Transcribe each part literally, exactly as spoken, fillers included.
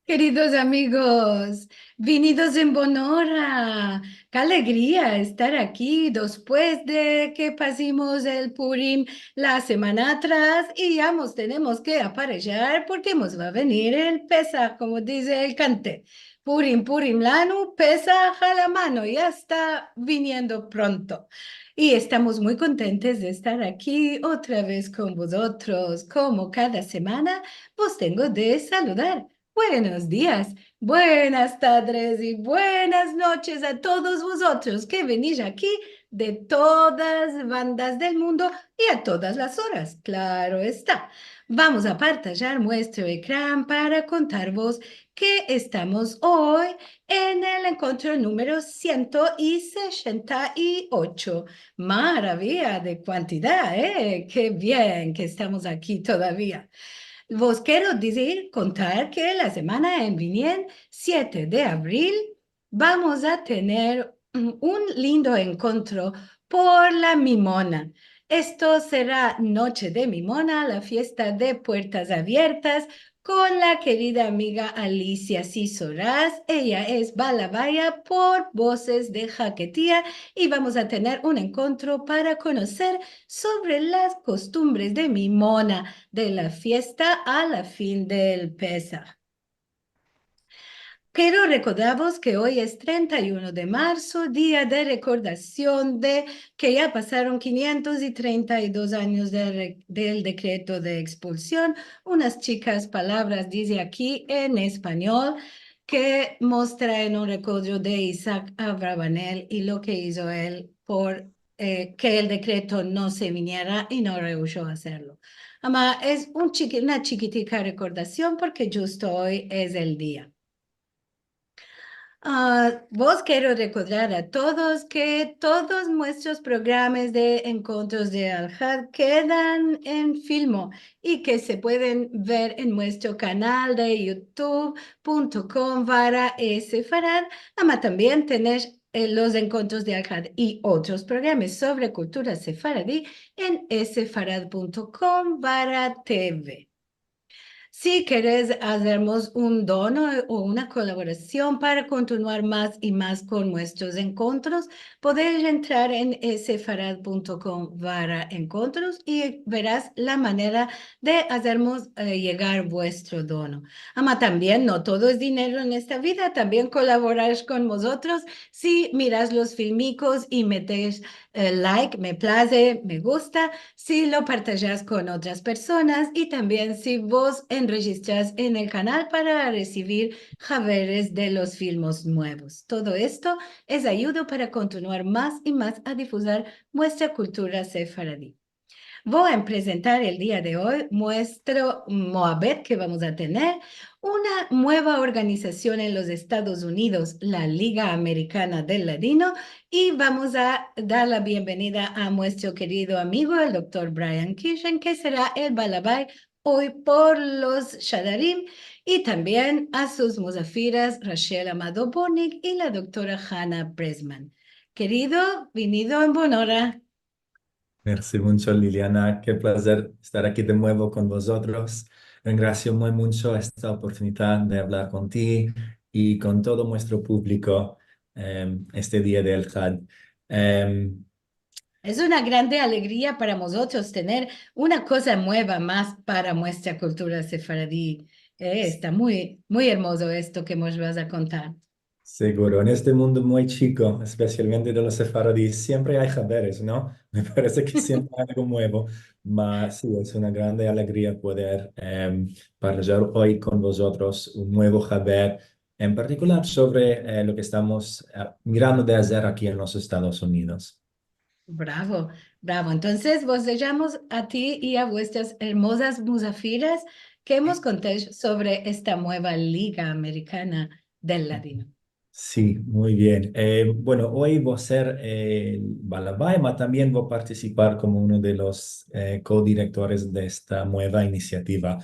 Keridos amigos, vinidos en bon ora. Ke alegria estar aki despues de ke pasimos el Purim la semana atras i ya mos tenemos ke aparejar porke mos va a venir el Pesah, komo dize el kante. Purim, Purim lanu, Pesah a la mano, ya esta viniendo pronto. I estamos muy kontentes de estar aki otra vez kon vozotros. Komo kada semana, vos tengo de saludar. Buenos dias, buenas tadres i buenas noches a todos vozotros ke venish aki de todas bandas del mundo i a todas las oras, klaro esta. Vamos a partajar muestro ekran para kontarvos ke estamos oy en el enkontro numero siento i seshenta i ocho. Maraviya de kuantidad, eh? Ke bien ke estamos aki todavia. Vos kero dizir, kontar ke la semana en vinien, siete de avril, vamos a tener, mm, un lindo enkontro por la Mimona. Esto sera Noche de Mimona, la fiesta de puertas aviertas, kon la kerida amiga Alicia Sisoraz. Eya es balabaya por Vozes de Haketia i vamos a tener un enkontro para konoser sovre las kostumbres de Mimona, de la fiesta a la fin del Pesah. Kero rekordarvos ke oy es trenta i uno de marso, dia de rekordasion de ke ya pasaron kinientos i trenta i dos anyos de re-, del dekreto de ekspulsion. Unas chikas palavras dize aki en espanyol ke mos traen un rekodro de Isaac Abravanel i lo ke izo el por, eh, ke el dekreto no se viniera i no reusho azerlo. Ama es un chiki-, una chikitika rekordasion porke djusto oy es el dia. Ah, vos kero rekordar a todos ke todos muestros programas de enkontros de Alhad kedan en filmo i ke se pueden ver en muestro kanal de youtube punto com barra sefarad, ama tambien tenesh, eh, los enkontros de Alhad i otros programas sovre kultura sefaradi en sefarad punto com barra tv. Si keres azermos un dono o una kolaborasion para kontinuar mas i mas kon muestros enkontros, podesh entrar en sefarad punto com barra enkontros i veras la manera de azermos, eh, yegar vuestro dono. Ama tambien no todo es dinero en esta vida, tambien kolaborash kon vozotros si miras los filmikos i metesh, eh, like, me plaze, me gusta, si lo partajas kon otras personas i tambien si vos enrejistrash en el kanal para resivir haberes de los filmos muevos. Todo esto es ayudo para kontinuar mas i mas a difuzar muestra kultura sefaradi. Vo a prezentar el dia de oy muestro muabet ke vamos a tener, una mueva organizasion en los Estados Unidos, la Liga Amerikana del Ladino, i vamos a dar la bienvenida a muestro kerido amigo, el doktor Brian Kishen, ke sera el balabay oy por los shadarim, i tambien a sus muzafiras Rachel Amado Bonig i la doktora Hannah Pressman. Kerido, vinido en bon ora. Mersi muncho, Liliana. Ke plazer estar aki de muevo kon vozotros. Rengrasio muy muncho esta oportunidad de avlar kon ti i kon todo muestro publiko, em, este dia de Alhad. Em, Es una grande alegria para mozotros tener una koza mueva mas para muestra kultura sefaradi. Eh, esta muy, muy ermozo esto ke mos vas a kontar. Seguro, en este mundo muy chiko, espesialmente de los sefaradis, siempre ay haberes, no? Me parese ke siempre ay algo muevo, ma si, es una grande alegria poder, em, partajar oy kon vozotros un muevo haber, en partikular sovre, eh, lo ke estamos, eh, mirando de azer aki en los Estados Unidos. Bravo, bravo. Entonses, vos dejamos a ti i a vuestras ermozas muzafiras ke mos kontesh sovre esta mueva Liga Amerikana del Ladino. Si, muy bien. Eh, bueno, oy vo ser, eh, balabay, ma tambien vo partisipar komo uno de los, eh, kodirektores de esta mueva inisiativa.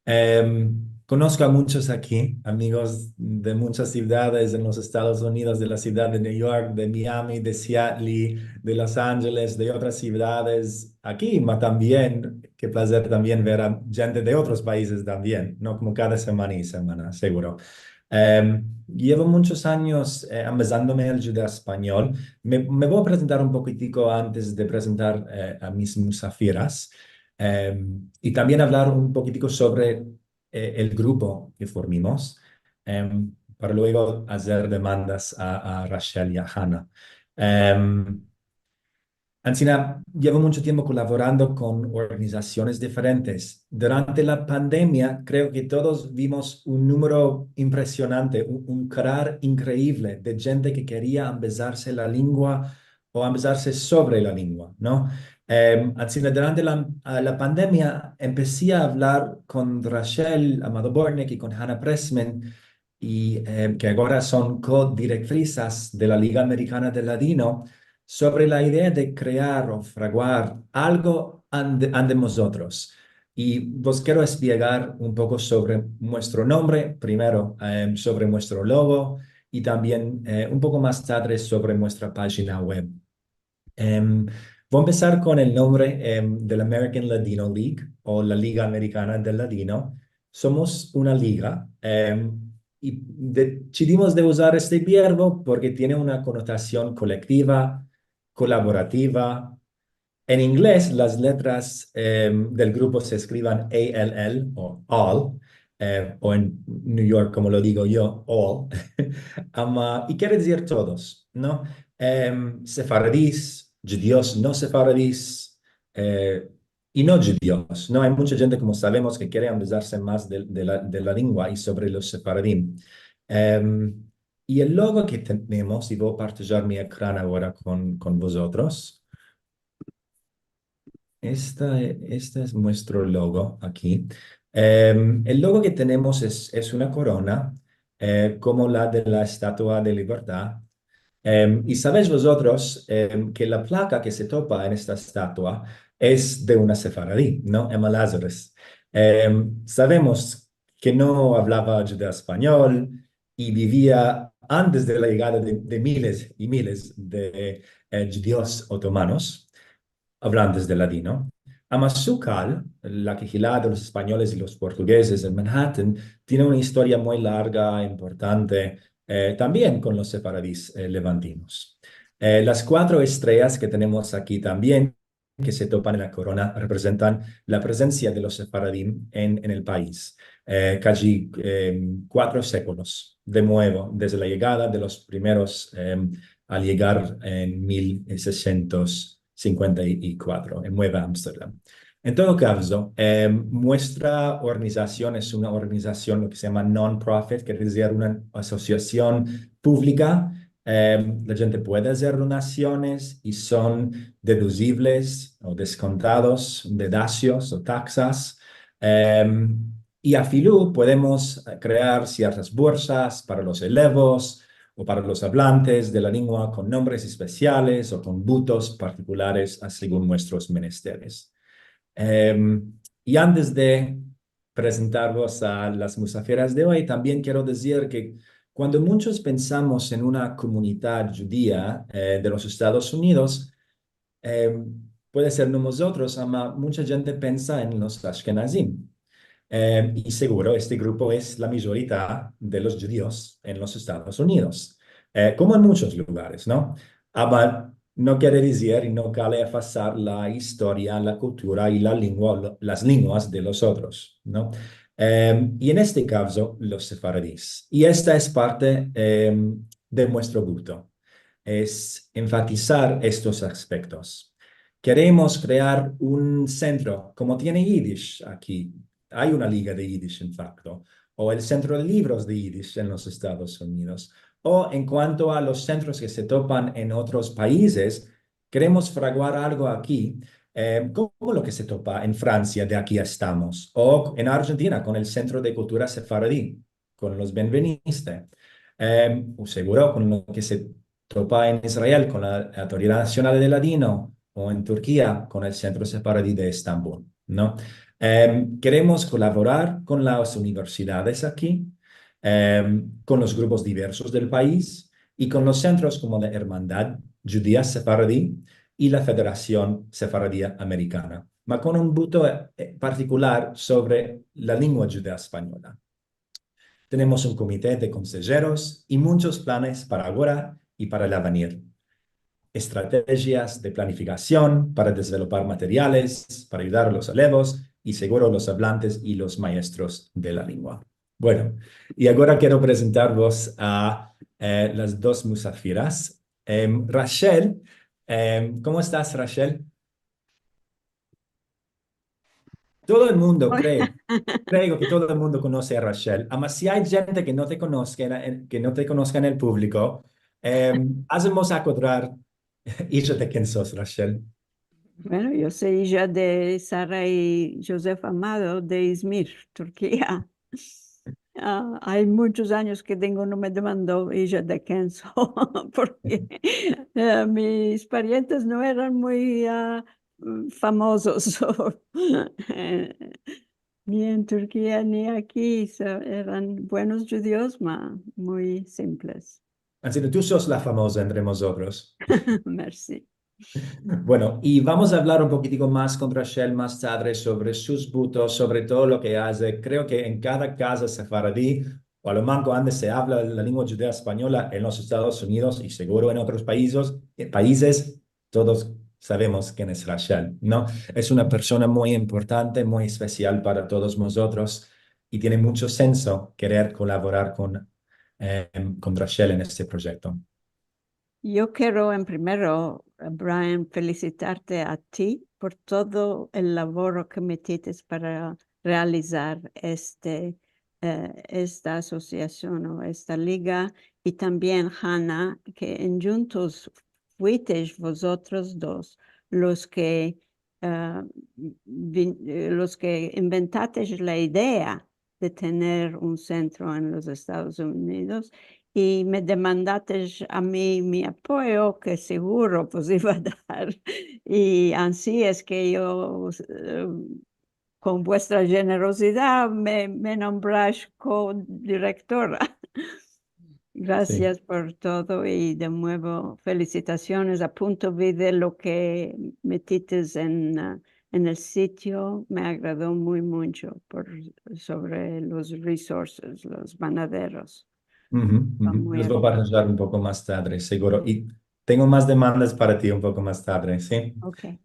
Em, konosko a munchos aki, amigos de munchas sivdades en los Estados Unidos, de la sivdad de New York, de Miami, de Seattle, de Los Angeles, de otras sivdades aki, ma tambien ke plazer tambien ver a djente de otros paizes tambien, no? Komo kada semana i semana, seguro. Em, yevo munchos anyos, eh, ambezandome al djudeo-espanyol. Me, me vo a prezentar un pokitiko antes de prezentar, eh, a mis musafiras. Em, i tambien avlar un pokitiko sovre, eh, el grupo ke formimos, em, para luego azer demandas a, a Rachel i a Hannah. Em, ansina, yevo muncho tiempo kolaborando kon organizasiones diferentes. Durante la pandemia, kreo ke todos vimos un numero impresionante, un, un krar inkreivle de djente ke keria ambezarse la lengua o ambezarse sovre la lengua, no? Em, ansina, durante la, a, la pandemia, empesi a avlar kon Rachel Amado-Bortnick i kon Hannah Pressman, i, em, ke agora son ko-direktrizas de la Liga Amerikana del Ladino, sovre la idea de krear o fraguar algo ande, ande mozotros. I vos kero espiegar un poko sovre muestro nombre, primero, em, sovre muestro logo, i tambien, eh, un poko mas tadre sovre muestra pajina web. Em, vo a empesar kon el nombre, em, del American Ladino League, o la Liga Amerikana del Ladino. Somos una liga, em, i de-, desidimos de uzar este verbo porke tiene una konotasion kolektiva, kolaborativa. En inglez, las letras, em, del grupo se eskriven A L L o all, eh, o en New York, komo lo digo yo, all. Ama, i kere dizir todos, no? Em, sefaradis, djudios no sefaradis, eh, i no djudios, no? Ay muncha djente, komo savemos, ke kere ambezarse mas de, de la, de la lengua i sovre los sefaradim. Em, i el logo ke tenemos, i vo a partajar mi ekran agora kon, kon vozotros. Esta, esta es muestro logo aki. Em, el logo ke tenemos es, es una korona, eh, komo la de la Estatua de Libertad. Em, i saves vozotros, em, ke la plaka ke se topa en esta estatua es de una sefaradi, no? Emma Lazarus. Em, savemos ke no avlava djudeo-espanyol i bivia antes de la yegada de, de miles i miles de, eh, djudios otomanos, avlantes de ladino. Ama su kal, la ke hilade los espanyoles i los portugezes en Manhattan, tiene una istoria muy larga, importante, eh, tambien kon los sefaradis, eh, levantinos. Eh, las kuatro estreyas ke tenemos aki tambien, ke se topan en la korona, reprezentan la prezensia de los sefaradim en, en el pais, eh, kaji, eh, kuatro sekulos, de muevo, desde la yegada de los primeros, em, al yegar en mil sesientos sinkuenta i kuatro, en Mueva Amsterdam. En todo kavzo, em, muestra organizasion es una organizasion, lo ke se yama non-profit, kere dizir una asosiasion publika. Em, la djente puede azer donasiones i son deduzivles o deskontados de dasios o taksas. Em, i afilu podemos, eh, krear siertas bolsas para los elevos o para los avlantes de la lengua kon nombres espesiales o kon butos partikulares, a segun muestros menesteres. Em, i antes de prezentarvos a las musafiras de oy, tambien kero dizir ke kuando munchos pensamos en una komunidad djudia, eh, de los Estados Unidos, em, puede ser no mozotros, ama muncha djente pensa en los ashkenazim. Em, i seguro este grupo es la mayorita de los djudios en los Estados Unidos, eh, komo en munchos lugares, no? Ama no kere dizir i no kale efasar la istoria, la kultura i la lengua, lo-, las lenguas de los otros, no? Em, i en este kavzo, los sefaradis. I esta es parte, em, de muestro buto, es enfatizar estos aspektos. Keremos krear un sentro, komo tiene Yiddish aki, ay una liga de Yiddish, en fakto, o el Sentro de Livros de Yiddish en los Estados Unidos, o en kuanto a los sentros ke se topan en otros paizes, keremos fraguar algo aki, eh, komo lo ke se topa en Fransia, de Aki Estamos, o en Arjentina kon el Sentro de Kultura Sefaradi, kon los Benveniste, em, o seguro kon lo ke se topa en Israel kon la Autoridad Nasional de Ladino, o en Turkia kon el Sentro Sefaradi de Estambul, no? Em, keremos kolaborar kon las universidades aki, em, kon los grupos diversos del pais i kon los sentros komo la Ermandad Djudia Sefaradi i la Federasion Sefaradi Amerikana. ma kon un buto, eh, partikular sovre la lengua djudeo-espanyola. Tenemos un komite de konsejeros i munchos planes para agora i para el avenir. Estratejias de planifikasion para desvelopar materiales para ayudar a los alevos i seguro los avlantes i los maestros de la lengua. Bueno, i agora kero prezentarvos a, eh, las dos musafiras. Em, Rachel, em, komo estas, Rachel? Todo el mundo, kreo, kreo ke todo el mundo konose a Rachel. Ama si ay djente ke no te konoske en, ke no te konoska en el publiko, em, azemos akodrar ija de ken sos, Rachel. Bueno, yo so ija de Sara i Jozef Amado de Izmir, Turkia. Ah, ay munchos anyos ke ninguno me demando ija de ken so, porke, eh, mis parientes no eran muy, ah, mm, famozos, eh, ni en Turkia ni aki, so, eran buenos djudios, ma muy simples. Ansi ke tu sos la famoza entre mozotros. Mersi. Bueno, i vamos a avlar un pokitiko mas kon Rachel mas tadre sovre sus butos, sovre todo lo ke aze. Kreo ke en kada kaza sefaradi, o a lo manko ande se avla la lengua djudeo-espanyola en los Estados Unidos i seguro en otros paizos, eh, paizes, todos savemos ken es Rachel, no? Es una persona muy importante, muy espesial para todos mozotros i tiene muncho senso kerer kolaborar kon, em, kon Rachel en este proyekto. Yo kero, en primero, eh, Brian, felisitarte a ti por todo el lavoro ke metites para realizar este, eh, esta asosiasion o esta liga, i tambien Hana, ke endjuntos fuitesh vozotros dos los ke, eh, vin-, eh, los ke inventatesh la idea de tener un sentro en los Estados Unidos, i me demandatesh a mi mi apoyo, ke seguro vos iva a dar. I ansi es ke yo, eh, kon vuestra jenerozidad me, me nombrash kodirektora. Si. Grasias por todo i de muevo felisitasiones. A punto vi de lo ke metites en, ah, en el sitio, me agrado muy muncho por, sovre los resources, los banaderos. Uhu, uhu. Los vo a partajar un poko mas tadre, seguro. I tengo mas demandas para ti un poko mas tadre, si? Okey.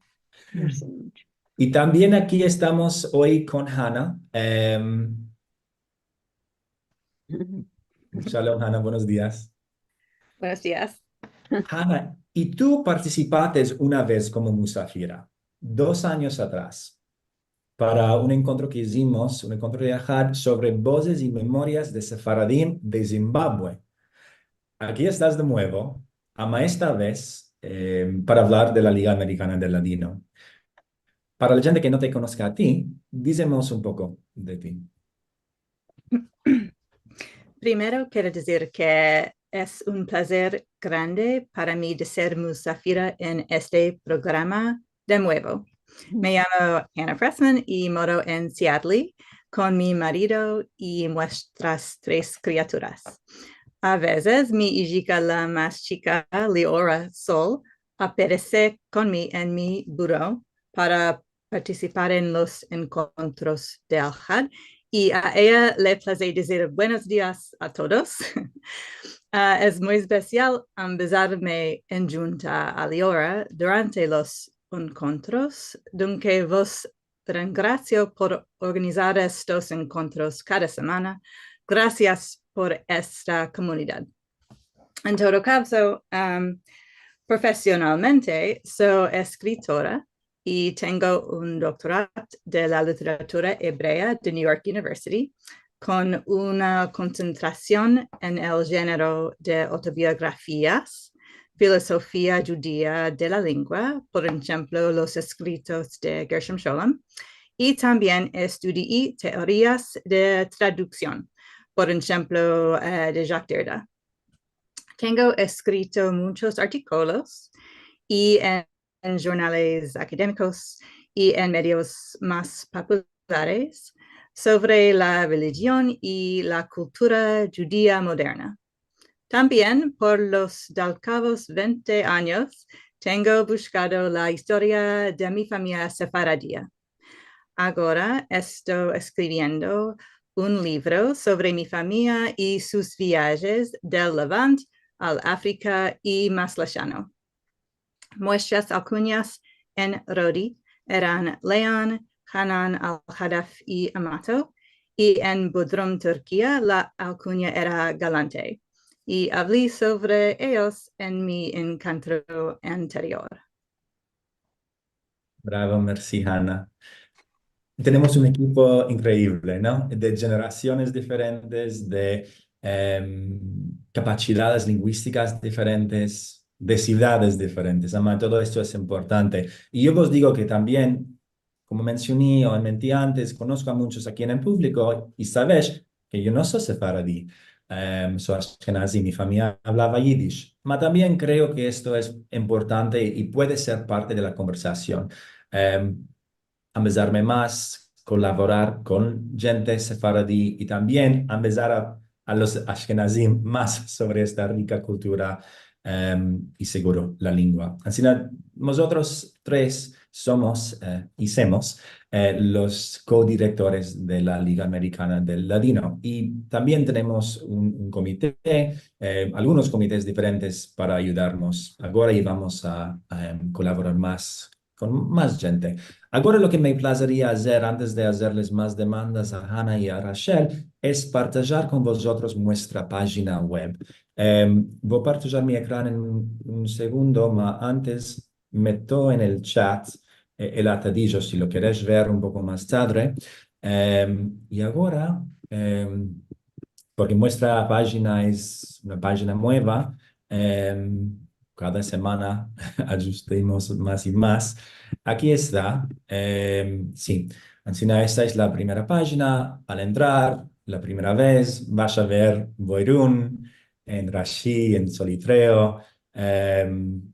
Mersi muncho. I tambien aki estamos oy kon Hana. Em, shalom, Hana, buenos dias. Buenos dias. Hana, i tu partisipates una vez komo musafira, dos anyos atras, para un enkontro ke izimos, un enkontro de Ahad, sovre vozes i memorias de sefaradim de Zimbabue. Aki estas de muevo, ama esta vez, eh, para avlar de la Liga Amerikana del Ladino. Para la djente ke no te konoska a ti, dizemos un poko de ti. Primero, kero dizir ke es un plazer grande para mi de ser musafira en este programa de muevo. Me yamo Hana Pressman i moro en Seattle kon mi marido i muestras tres kriaturas. A vezes, mi ijika la mas chika, Leora Sol, aparese kon mi en mi buro para partisipar en los enkontros de Ahad, i a eya le plaze dizir buenos dias a todos. Ah, es muy espesial ambezarme endjunta a Leora durante los enkontros, dunke vos rengrasio por organizar estos enkontros kada semana. Grasias por esta komunidad. En todo kavzo, am, profesionalmente, so eskritora i tengo un doktorat de la literatura ebrea de New York University, kon una konsentrasion en el jenero de autobiografias, filozofia djudia de la lengua, por enshemplo, los eskritos de Gershom Scholem, i tambien estudii teorias de traduksion, por enshemplo, eh, de Jacques Derrida. Tengo eskrito munchos artikolos i en, en jurnales akademikos i en medios mas populares sovre la relijion i la kultura djudia moderna. Tambien por los dalkavos vente anyos Tengo bushkado la istoria de mi famiya sefaradia. Agora esto eskriviendo un livro sovre mi famiya i sus viajes del Levant al Afrika i mas leshano. Muestras alkunyas en Rodi eran Leon Hanan Al-Hadaf i Amato, i en Bodrum, Turkia, la alkunya era Galante, i avli sovre eyos en mi enkontro anterior. Bravo, mersi, Hana. Tenemos un ekipo inkreivle, no? De jenerasiones diferentes, de, em, kapasidades linguistikas diferentes, de sivdades diferentes. Ama todo esto es importante. I yo vos digo ke tambien, komo mensioni o menti antes, konosko a munchos aki en el publiko i savesh ke yo no so sefaradi, em, so ashkenazi, mi famiya avlava yidish. Ma tambien kreo ke esto es importante i puede ser parte de la konversasion. Em, ambezarme mas, kolaborar kon djente sefaradi i tambien ambezar a, a los ashkenazim mas sovre esta rika kultura, em, i seguro la lingua. Ansina, mozotros tres somos, eh, i semos, eh, los kodirektores de la Liga Amerikana del Ladino. I tambien tenemos un, un komite, eh, algunos komites diferentes para ayudarmos agora i vamos a, a, em, kolaborar mas kon mas djente. Agora lo ke me plazeria azer, antes de azerles mas demandas a Hana i a Rachel, es partajar kon vozotros muestra pajina web. Em, vo a partajar mi ekran en un, un segundo, ma antes meto en el chat, eh, el atadijo, si lo keresh ver un poko mas tadre. Em, i agora, em, porke muestra pajina es una pajina mueva, em, kada semana ajustimos mas i mas. Aki esta, em, si. Ansina, esta es la primera pajina. Al entrar, la primera vez, vash a ver Voirun, en Rashi, en Solitreo, em,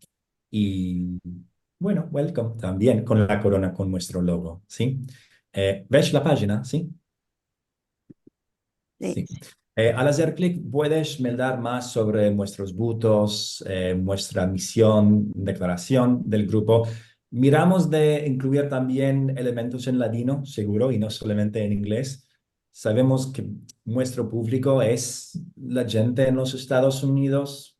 i, bueno, welcome tambien kon la korona, kon muestro logo, si? Eh, vesh la pajina, si? Si. Eh, al azer klik puedes meldar mas sovre muestros butos, eh, muestra mision, deklarasion del grupo. Miramos de inkluir tambien elementos en ladino, seguro, i no solamente en inglez. Savemos ke muestro publiko es la djente en los Estados Unidos,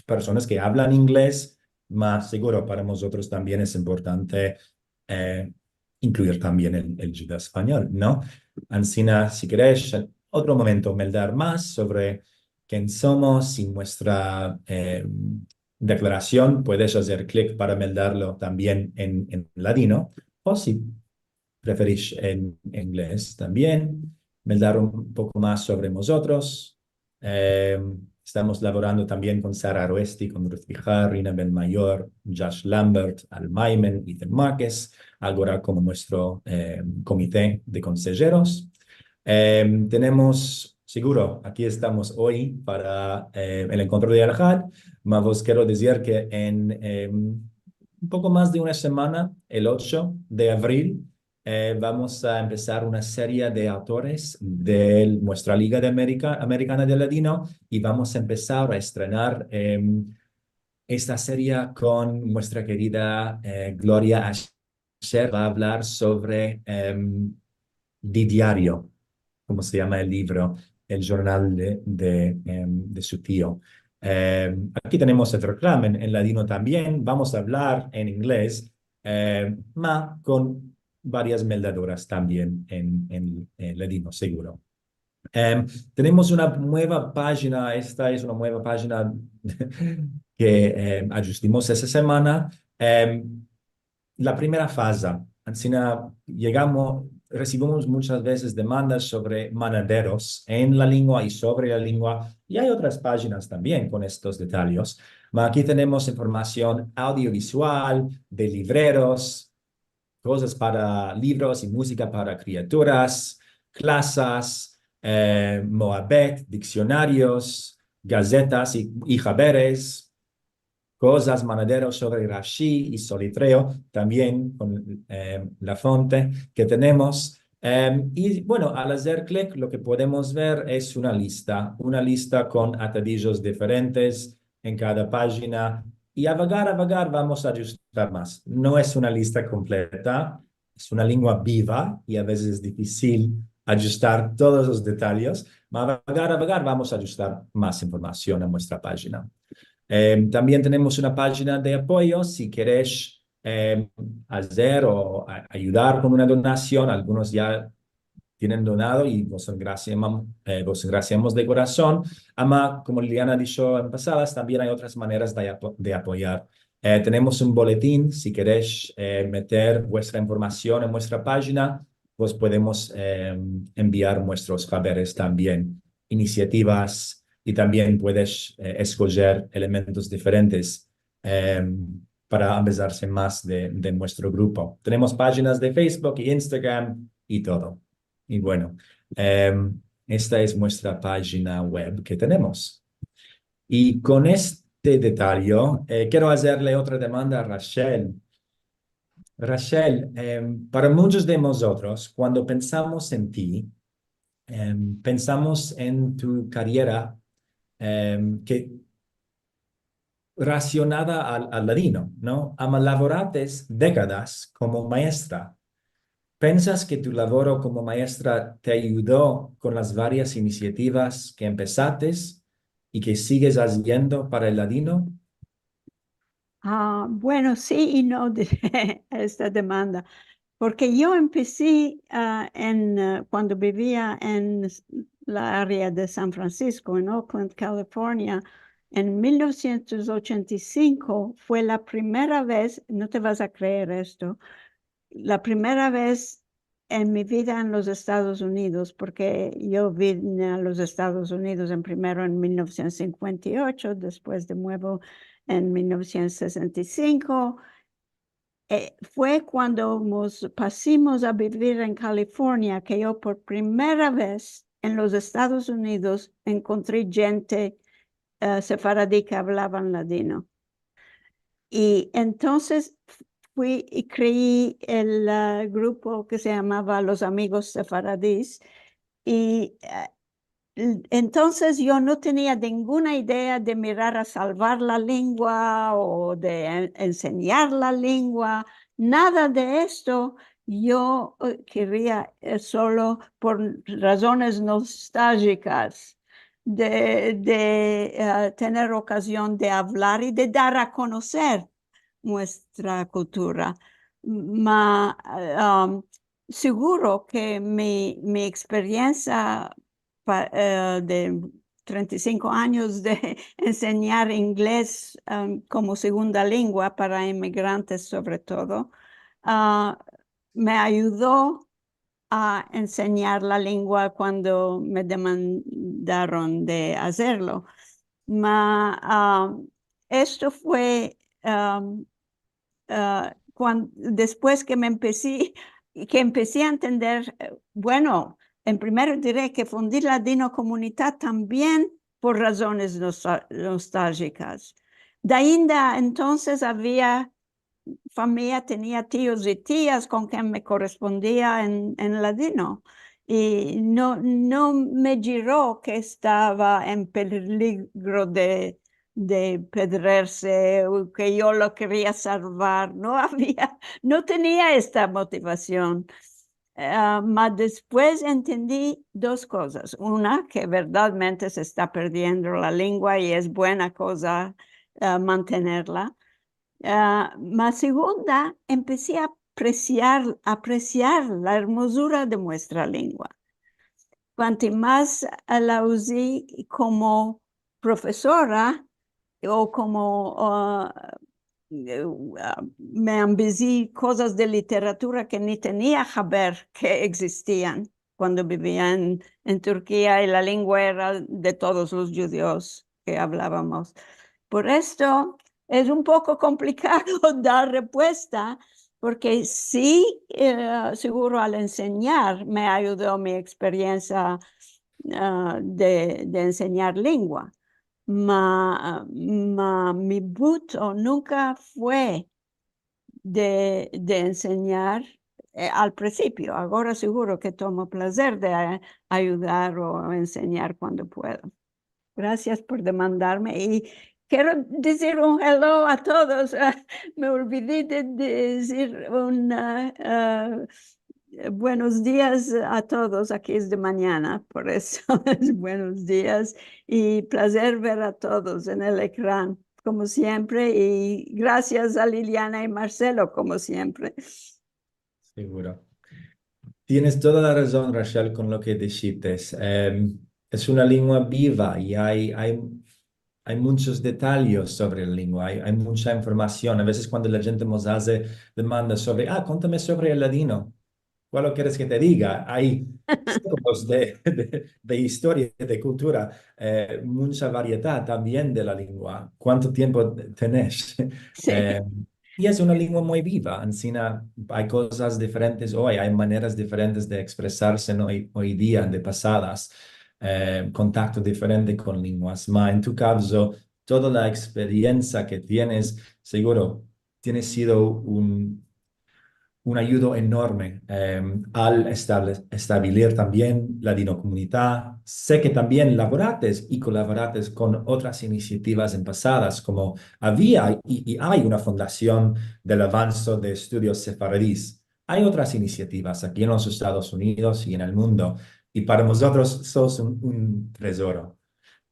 personas ke avlan inglez, ma seguro para mozotros tambien es importante, eh, inkluir tambien el, el djuda-espanyol, no? Ansina, si keresh, en otro momento meldar mas sovre ken somos i muestra, eh, deklarasion, puedes azer klik para meldarlo tambien en, en ladino, o si preferish en inglez tambien, meldar un poko mas sovre mozotros. Eh, estamos lavorando tambien kon Sara Aroesti, kon Ruth Bijar, Rina Ben Mayor, Josh Lambert, Al Maimen, Ethan Marquez, agora komo muestro, eh, komite de konsejeros. Eh, tenemos, seguro, aki estamos oy para, eh, el enkontro de Alahad, ma vos kero dizir ke en, eh, un poko mas de una semana, el ocho de avril, eh, vamos a empesar una seria de autores de muestra Liga de Amerika, Amerikana del Ladino, i vamos a empesar a estrenar, em, esta seria kon muestra kerida, eh, Gloria Asher. Va a avlar sovre, em, Di Diario, komo se yama el livro, el jurnal de, de, em, de su tio. Em, aki tenemos el reklamen en ladino tambien, vamos a avlar en inglez, eh, ma kon varias meldaduras tambien en, en, en ladino, seguro. Em, tenemos una mueva pajina, esta es una mueva pajina ke, em, ajustimos esta semana. Em, la primera faza, ansina yegamos, resivimos munchas vezes demandas sovre manaderos en la lingua i sovre la lingua, i ay otras pajinas tambien kon estos detayes. Ma aki tenemos informasion audiovisual, de livreros, kozas para livros i muzika para kriaturas, klasas, eh, moabet, diksionarios, gazetas i, i haberes, kozas, manaderos sovre Rashi i Solitreo, tambien kon, eh, la fonte ke tenemos. Em, i, bueno, al azer klik, lo ke podemos ver es una lista, una lista kon atadijos diferentes en kada pajina, i avagar, avagar vamos a ajustar mas. No es una lista kompleta, es una lengua biva i a vezes es difisil ajustar todos los detayes, ma avagar, avagar vamos a ajustar mas informasion en muestra pajina. Em, tambien tenemos una pajina de apoyo, si keresh, em, azer o a-, ayudar kon una donasion, algunos ya tienen donado i vos engrasiamo-, eh, vos engrasiamos de korason. Ama, komo Liliana disho en pasadas, tambien ay otras maneras de apo-, de apoyar. Eh, tenemos un boletin, si keresh, eh, meter vuestra informasion en muestra pajina, vos podemos, em, enviar muestros haberes tambien, inisiativas, i tambien puedes, eh, eskojer elementos diferentes, em, para ambezarse mas de, de muestro grupo. Tenemos pajinas de Facebook i Instagram i todo. I bueno, em, esta es muestra pajina web ke tenemos. I kon este detaye, eh, kero azerle otra demanda a Rachel. Rachel, em, para munchos de mozotros, kuando pensamos en ti, em, pensamos en tu kariera, em, ke rasionada al, al ladino, no? Ama lavorates dekadas komo maestra. Pensas ke tu lavoro komo maestra te ayudo kon las varias inisiativas ke empesates i ke sigues aziendo para el ladino? Ah, bueno, si i no de esta demanda, porke yo empesi, ah, en, ah, kuando bivia en s-, la area de San Francisco, en Oakland, California, en mil novesientos ochenta i sinko, fue la primera vez, no te vas a kreer esto, la primera vez en mi vida en los Estados Unidos, porke yo vine a los Estados Unidos en primero en mil novesientos sinkuenta i ocho, despues de muevo en mil novesientos sesenta i sinko, eh, fue kuando mos pasimos a bivir en California ke yo por primera vez en los Estados Unidos enkontri djente, eh, sefaradi ke avlavan ladino. I entonses fui i krei el, eh, grupo ke se yamava Los Amigos Sefaradis. I, eh, entonses yo no tenia ninguna idea de mirar a salvar la lengua o de en-, ensenyar la lengua, nada de esto. Yo, eh, keria, eh, solo por razones nostaljikas de, de, eh, tener okazion de avlar i de dar a konoser muestra kultura. Ma, eh, am, siguro ke mi, mi eksperiensia pa-, eh, de trenta i sinko anyos de ensenyar inglez, am, komo segunda lengua para imigrantes, sovre todo, ah, me ayudo a ensenyar la lengua kuando me demandaron de azerlo. Ma, ah, esto fue, am, ah, kuan-, despues ke me empesi, ke empesi a entender, eh, bueno, en primero dire ke fundi Ladinokomunita tambien por razones nosta-, nostaljikas. De ainda entonses avia famiya, tenia tios i tias kon ken me korespondia en, en ladino. I no, no me djiro ke estava en peligro de, de pedrerse o ke yo lo keria salvar. No avia, no tenia esta motivasion. Eh, ma despues entendi dos kozas. Una, ke verdadmente se esta perdiendo la lengua i es buena koza, eh, mantenerla. Ah, ma segunda, empesi a apresiar, apresiar la ermozura de muestra lengua. Kuanti mas la uzi komo profesora o komo, ah, eh, ah, me ambezi kozas de literatura ke ni tenia haber ke egzistian kuando bivia en, en Turkia i la lengua era de todos los djudios ke avlavamos. Por esto, es un poko komplikado dar repuesta, porke si, eh, siguro al ensenyar me ayudo mi eksperiensia, ah, de, de ensenyar lengua. Ma, ma mi buto nunka fue de, de ensenyar, eh, al prinsipio. Agora siguro ke tomo plazer de a-, ayudar o ensenyar kuando puedo. Grasias por demandarme. I kero dizir un hello a todos. Me olvidi de dizir un, ah, ah, buenos dias a todos. Aki es de manyana, por esto es buenos dias. I plazer ver a todos en el ekran, komo siempre. I grasias a Liliana i Marcelo, komo siempre. Seguro. Tienes toda la razon, Rachel, kon lo ke dishites. Em, es una lengua biva i ay, ay, ay munchos detalyes sovre la lengua, ay, ay muncha informasion. A vezes kuando la djente mos aze demandas sovre, "Ah, kontame sovre el ladino." "Kualo keres ke te diga?" Ay siglos de, de, de istoria, de kultura, eh, muncha variedad tambien de la lengua. Kuanto tiempo tenesh? Si. Em, I es una lengua muy biva, ansina ay kozas diferentes oy, ay maneras diferentes de ekspresarse oy, oy dia de pasadas, eh, kontakto diferente kon lenguas. Ma en tu kavzo, toda la eksperiensia ke tienes, seguro, tiene sido un, un ayudo enorme, em, al estable-, estabilir tambien Ladinokomunita. Se ke tambien lavorates i kolaborates kon otras inisiativas en pasadas, komo avia i, i ay una fondasion del avanso de estudios sefaradis. Ay otras inisiativas aki en los Estados Unidos i en el mundo, i para mozotros sos un, un tezoro.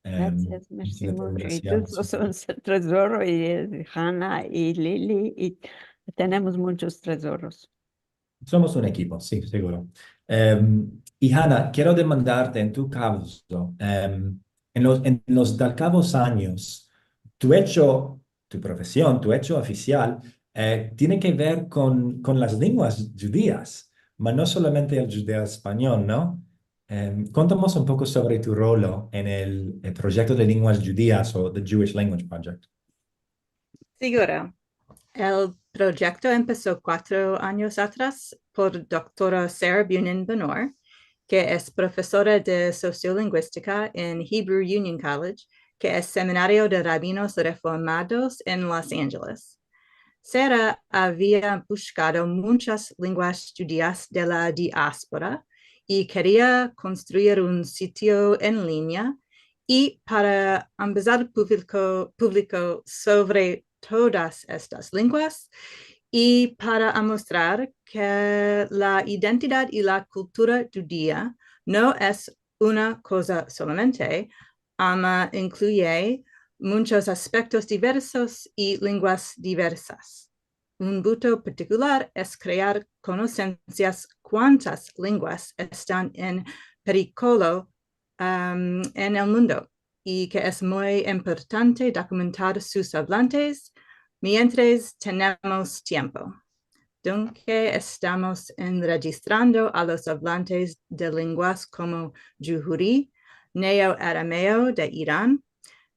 Em, grasias, mersi muncho. I tu sos un tezoro, i, eh, Hana, i Lili, i tenemos munchos tezoros. Somos un ekipo, si, seguro. Em, i Hana, kero demandarte en tu kavzo, em, en los, en los dalkavos anyos, tu echo, tu profesion, tu echo ofisial, eh, tiene ke ver kon, kon las lenguas djudias, ma no solamente el djudeo-espanyol, no? Em, kontamos un poko sovre tu rolo en el, el proyekto de lenguas djudias o the Jewish Language Project. Seguro. El proyekto empeso kuatro anyos atras por doktora Sarah Bunin-Benor, ke es profesora de sosiolinguistika en Hebrew Union College, ke es seminario de rabinos reformados en Los Angeles. Sarah avia bushkado munchas lenguas djudias de la diaspora i keria konstruir un sitio en linea i para ambezar publiko, publiko sovre todas estas lenguas i para amostrar ke la identidad i la kultura djudia no es una koza solamente, ama inkluye munchos aspektos diversos i lenguas diversas. Un buto partikular es krear konosensias kuantas lenguas estan en perikolo, am, en el mundo, i ke es muy importante dokumentar sus avlantes mientres tenemos tiempo. Dunke estamos enrejistrando a los avlantes de lenguas komo djuhuri, neo-arameo de Iran,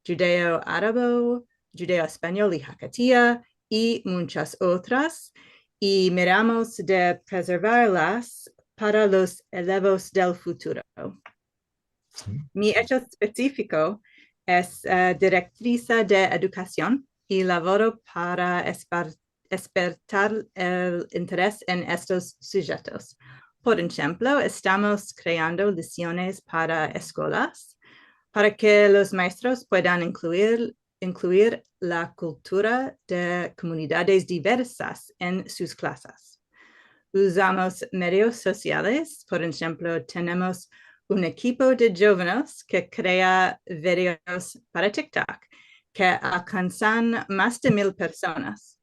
djudeo-arabo, djudeo-espanyol i hakatia, i munchas otras, i miramos de prezervarlas para los elevos del futuro. Mi echo espesifiko es, eh, direktrisa de edukasion i lavoro para espar-, espertar el interes en estos sujetos. Por enshemplo, estamos kreando lesiones para eskolas, para ke los maestros puedan inkluir, inkluir la kultura de komunidades diversas en sus klasas. Uzamos medios sosiales, por enshemplo, tenemos un ekipo de djovenes ke krea videos para TikTok, ke alkansan mas de mil personas.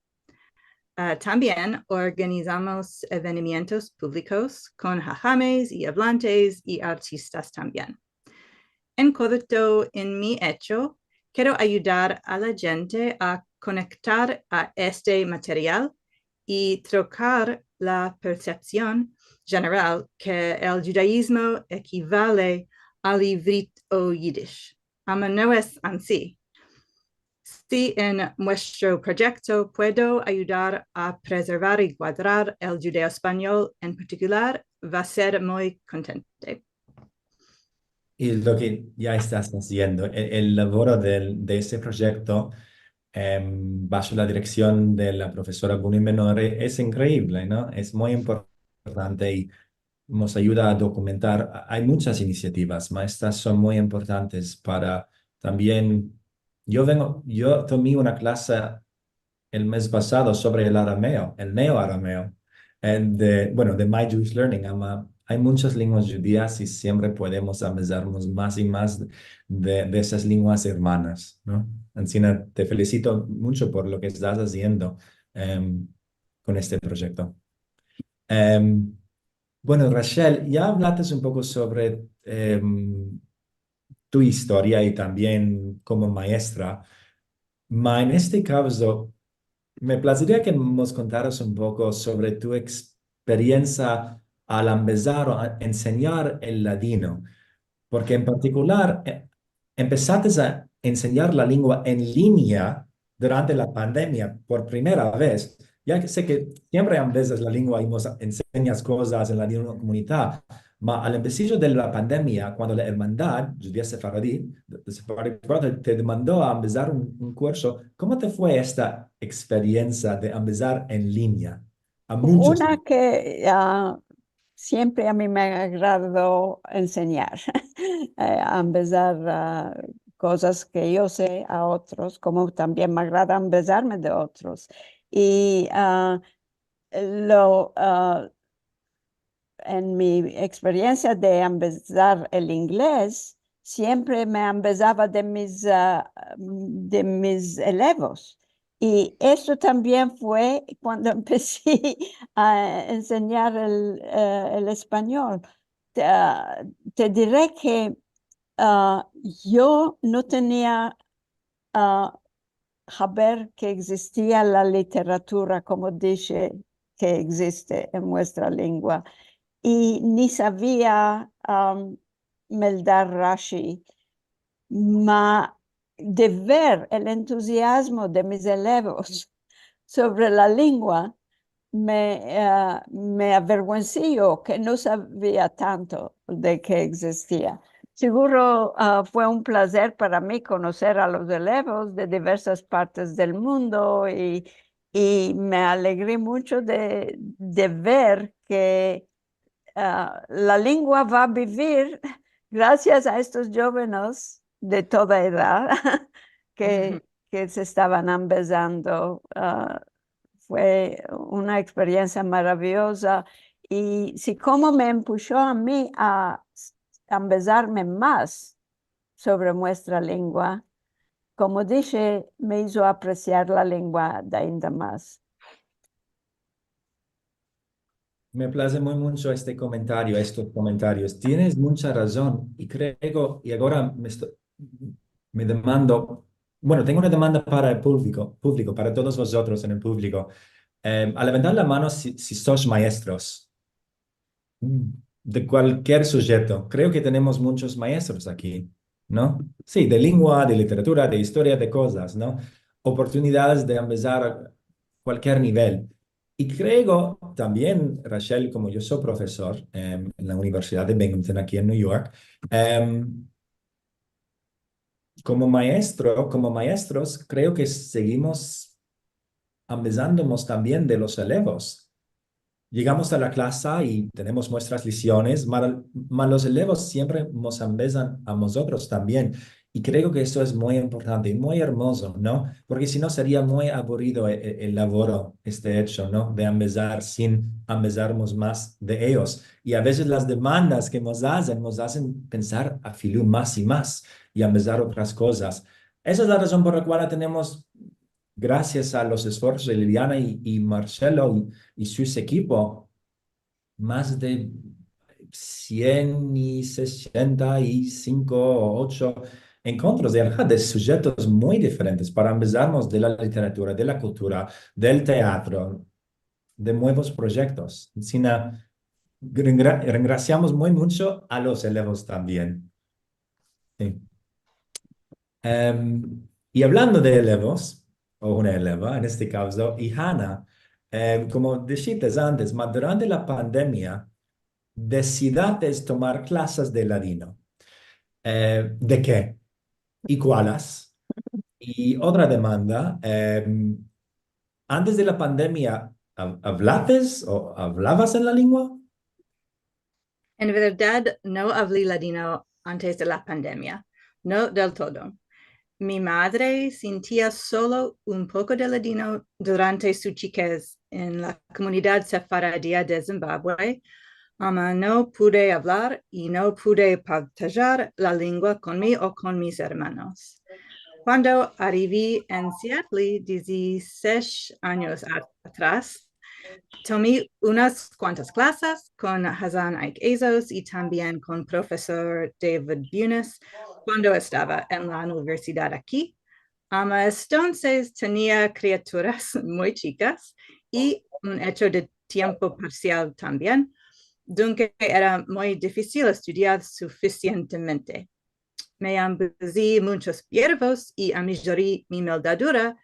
Ah, tambien organizamos evenimientos publikos kon hahames i avlantes i artistas tambien. En korto, en mi echo, kero ayudar a la djente a konektar a este material i trokar la persepsion jeneral ke el djudaizmo ekivale al ivrit o yidish. Ama no es ansi. Si en muestro proyekto puedo ayudar a prezervar i guardar el djudeo-espanyol en partikular, va ser muy kontente. I lo ke ya estas aziendo, el, el lavoro del, de este proyekto, em, basho la direksion de la profesora Bunin-Benor, es inkreivle, no? Es muy importante i mos ayuda a dokumentar. Ay munchas inisiativas, ma estas son muy importantes para tambien Yo vengo, yo tomi una klase el mez pasado sovre el arameo, el neo-arameo, eh, de, bueno, de My Jewish Learning, ama, ay munchas lenguas djudias i siempre podemos ambezarmos mas i mas de, de esas lenguas ermanas, no? Ansina, te felisito muncho por lo ke estas aziendo, em, kon este proyekto. Em, bueno, Rachel, ya avlates un poko sovre, em, tu istoria i tambien komo maestra, ma en este kavzo me plazeria ke mos kontaras un poko sovre tu eksperiensia al ambezar o a ensenyar el ladino, porke en partikular, eh, empesates a ensenyar la lengua en linea durante la pandemia por primera vez. Ya ke se ke siempre ambezas la lengua i mos ensenyas kozas en ladino komunita, ma al empesijo de la pandemia, kuando la ermandad djudia sefaradi, de, de Sephardic Brotherhood, te demando a ambezar un, un kurso, komo te fue esta eksperiensia de ambezar en linea? A munchos. Una ke, ah, siempre a mi me agrado ensenyar, eh, ambezar, ah, kozas ke yo se a otros, komo tambien me agrada ambezarme de otros. I, ah, lo, ah, en mi eksperiensia de ambezar el inglez, siempre me ambezava de mis, ah, de mis elevos. I esto tambien fue kuando empesi a ensenyar el, eh, el espanyol. Te, ah, te dire ke, ah, yo no tenia, ah, haber ke egzistia la literatura, komo dishe, ke egziste en muestra lengua. I ni savia, am, meldar Rashi, ma de ver el entuziazmo de mis elevos sovre la lengua, me, eh, me averguensi yo ke no savia tanto de ke egzistia. Siguro, ah, fue un plazer para mi konoser a los elevos de diversas partes del mundo i, i me alegri muncho de, de ver ke, ah, la lengua va a bivir grasias a estos djovenes de toda edad ke, ke se estavan ambezando. Ah, fue una eksperiensia maravioza. I si komo me empusho a mi a ambezarme mas sovre muestra lengua, komo dishe, me izo apresiar la lengua de ainda mas. Me plaze muy muncho este komentario, estos komentarios. Tienes muncha razon, i kreo, i agora me esto-, me demando, bueno, tengo una demanda para el puvliko, puvliko, para todos vozotros en el puvliko. Em, a levantar la mano si, si sos maestros de kualkier sujeto. Kreo ke tenemos munchos maestros aki, no? Si, de lengua, de literatura, de istoria, de kozas, no? Oportunidades de ambezar a kualkier nivel. I kreo tambien, Rachel, komo yo so profesor, em, en la Universidad de Binghamton aki en New York, em, komo maestro, komo maestros, kreo ke segimos ambezandomos tambien de los elevos. Yegamos a la klasa i tenemos muestras lesiones, ma, ma los elevos siempre mos ambezan a mozotros tambien. I kreo ke esto es muy importante i muy ermozo, no? Porke si no seria muy avurido e-, e-, el lavoro, este echo, no? De ambezar sin ambezarmos mas de eyos. I a vezes las demandas ke mos azen, mos azen pensar afilu mas i mas i ambezar otras kozas. Esa es la razon por la kual tenemos, grasias a los esforsos de Liliana i, i Marcelo i, i sus ekipo, mas de sien i sesenta i sinko o ocho enkontros de, de sujetos muy diferentes para ambezarmos de la literatura, de la kultura, del teatro, de muevos proyektos. Ansina, rengra-, rengrasiamos muy muncho a los elevos tambien. Si. Em, i avlando de elevos, o una eleva, en este kavzo, i Hana, em, komo dishites antes, ma durante la pandemia, desidates tomar klasas de ladino. Eh, de ke? I kualas? I otra demanda, em, antes de la pandemia, av-, avlates o avlavas en la lengua? En verdad, no avli ladino antes de la pandemia. No del todo. Mi madre sintia solo un poko de ladino durante su chikez en la komunidad sefaradia de Zimbabwe, ama no pude avlar i no pude partajar la lengua kon mi o kon mis ermanos. Kuando arivi en Seattle dizisesh anyos a-, atras, tomi unas kuantas klasas kon Hazan Ike Azos i tambien kon profesor David Bunis kuando estava en la universidad aki. Ama entonses tenia kriaturas muy chikas i un echo de tiempo parsial tambien, dunke era muy difisil estudiar sufisientemente. Me ambuzi munchos yervos i amijori mi meldadura,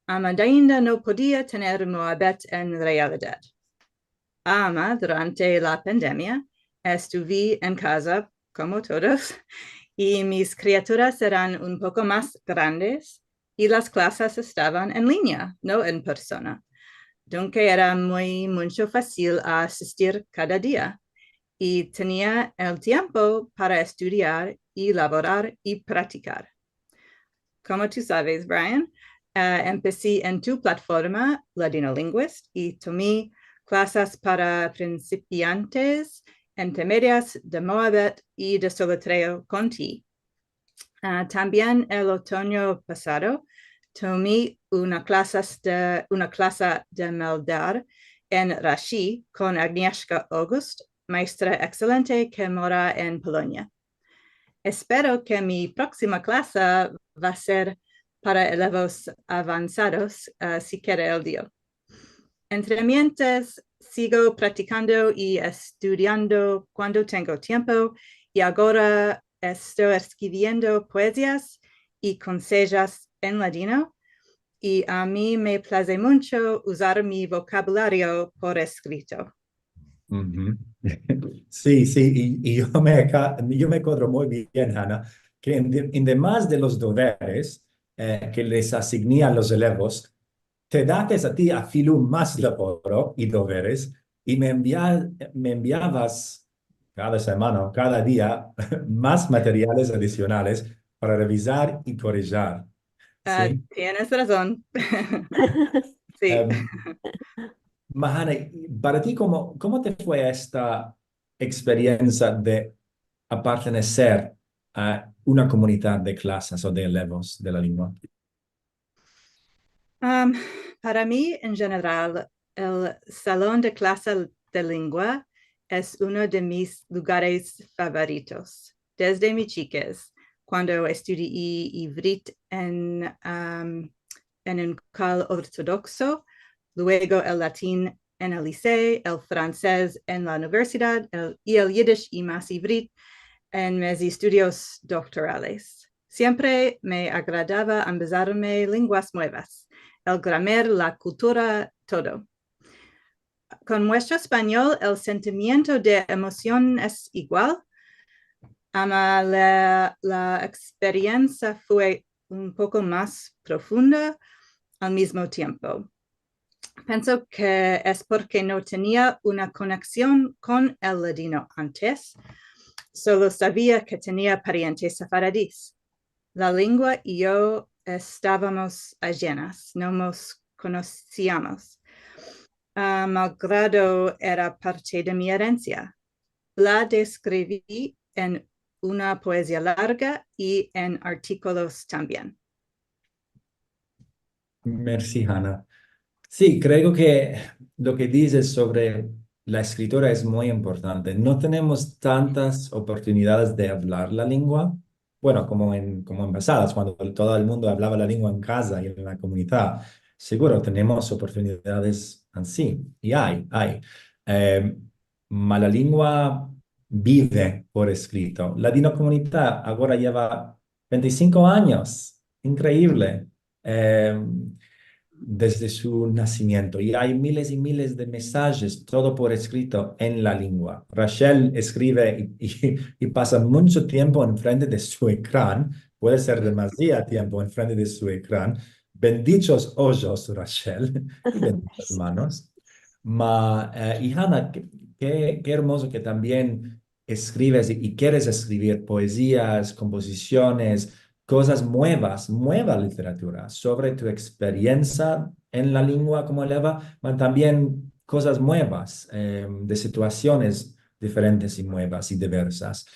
ama ainda no podia tener muabet en realidad. Ama durante la pandemia estuvi en kaza, komo todos, i mis kriaturas eran un poko mas grandes i las klasas estavan en linea, no en persona. Dunke era muy muncho fasil a asistir kada dia i tenia el tiempo para estudiar i lavorar i praktikar. Komo tu saves, Brian, eh, empesi en tu platforma Ladino Linguist i tomi klasas para prinsipiantes, intermedias, de muabet i de soletreo kon ti. Ah, tambien el otonyo pasado tomi una klasas de, una klasa de meldar en Rashi kon Agnieszka August, maestra ekselente ke mora en Polonia. Espero ke mi proksima klasa va ser para elevos avansados, ah, si kere el Dio. Entremientes, sigo praktikando i estudiando kuando tengo tiempo, i agora esto eskriviendo poezias i konsejas en ladino, i a mi me plaze muncho uzar mi vokabulario por eskrito. Uhu. Si, si, i, i yo me ka-, yo me kodro muy bien, Hana, ke en de-, en demas de los doveres, eh, ke les asignia a los elevos, te dates a ti afilu mas lavoro i doveres, i me envia-, me enviavas kada semana o kada dia mas materiales adisionales para revizar i korijir. Ah, si? Tienes razon. Si. Em, ma Hana, para ti, komo, komo te fue esta eksperiensia de aparteneser a una komunidad de klasas o de elevos de la lengua? Am, para mi, en jeneral, el salon de klasa de lengua es uno de mis lugares favoritos. Desde mi chikez, kuando estudii ivrit en, am, en un kal ortodokso, luego el latin en el liseo, el fransez en la universidad, el, i el yidish i mas ivrit en mis estudios doktorales. Siempre me agradava ambezarme lenguas muevas, el gramer, la kultura, todo. Kon muestro espanyol, el sentimiento de emosion es igual, ama la, la eksperiensia fue un poko mas profunda al mizmo tiempo. Penso ke es porke no tenia una koneksion kon el ladino antes, solo savia ke tenia parientes sefaradis. La lengua i yo estavamos ajenas, no mos konosiamos. Ah, malgrado era parte de mi erensia. La deskrivi en una poezia larga i en artikolos tambien. Mersi, Hana. Si, kreo ke lo ke dizes sovre la eskritura es muy importante. No tenemos tantas oportunidades de avlar la lengua. Bueno, komo en, komo en pasadas, kuando todo el mundo avlava la lengua en kaza i en la komunidad. Siguro tenemos oportunidades ansi, i ay, ay. Em, ma la lengua bive por eskrito. Ladinokomunita agora yeva vente i sinko anyos. Inkreivle. Em, desde su nasimiento. I ay miles i miles de mesajes, todo por eskrito en la lengua. Rachel eskrive i, i, i pasa muncho tiempo enfrente de su ekran, puede ser demasiado tiempo enfrente de su ekran. Bendichos ojos, Rachel, i bendichas manos. Ma, eh, i Hana, ke, ke, ke ermozo ke tambien eskrives i, i keres eskrivir poezias, kompozisiones, kozas muevas, mueva literatura, sovre tu eksperiensia en la lingua komo eleva, ma tambien kozas muevas, em, de situasiones diferentes i muevas i diversas.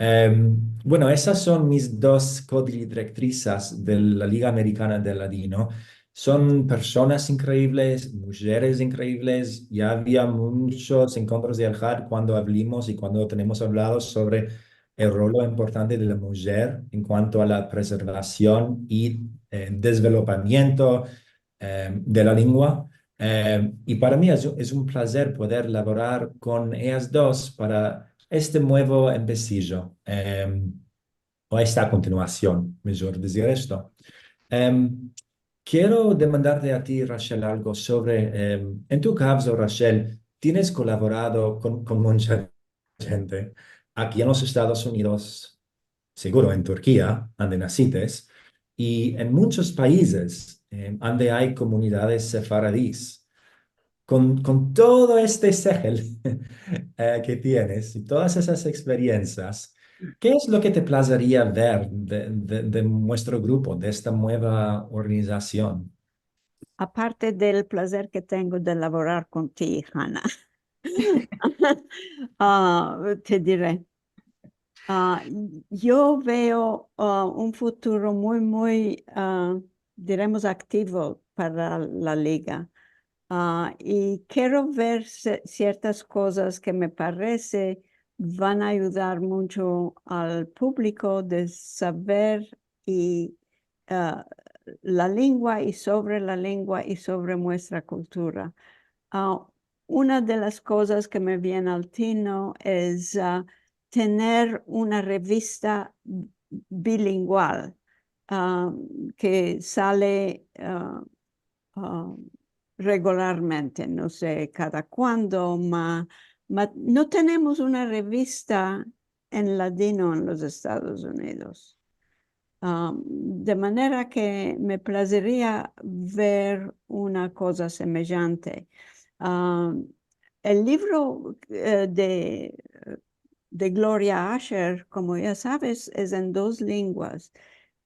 Em, bueno, esas son mis dos kodirektrisas de la Liga Amerikana del Ladino. Son personas inkreivles, mujeres inkreivles. Ya avia munchos enkontros de Alhad kuando avlimos i kuando tenemos avlado sovre el rolo importante de la mujer en kuanto a la preservasion i, eh, dezvelopamiento, eh, de la lingua. Eh, i para mi es, es un plazer poder lavorar kon eyas dos para este muevo empesijo, eh, o esta kontinuasion, mijor dizir esto. Em, kero demandarte a ti, Rachel, algo sovre, em, en tu kavzo, Rachel, tienes kolavorado kon, kon muncha djente aki en los Estados Unidos, seguro en Turkia, ande nasites, i en munchos paizes, em, ande ay komunidades sefaradis. Kon, kon todo este sehel, eh, ke tienes i todas esas eksperiensias, ke es lo ke te plazeria ver de, de, de muestro grupo, de esta mueva organizasion? Aparte del plazer ke tengo de lavorar kon ti, Hana, ah, te dire, ah, yo veo, ah, un futuro muy, muy, ah, diremos, aktivo para la liga. Ah, i kero ver se-, siertas kozas ke me parese van a ayudar muncho al publiko de saver i, ah, la lingua i sovre la lingua i sovre muestra kultura. Ah, una de las kozas ke me viene al tino es, ah, tener una revista bilingual, ah, ke sale, ah, ah, regularmente, no se kada kuando, ma, ma no tenemos una revista en ladino en los Estados Unidos. Ah, de manera ke me plazeria ver una koza semejante. Ah, el livro, eh, de, de Gloria Asher, komo ya saves, es en dos linguas.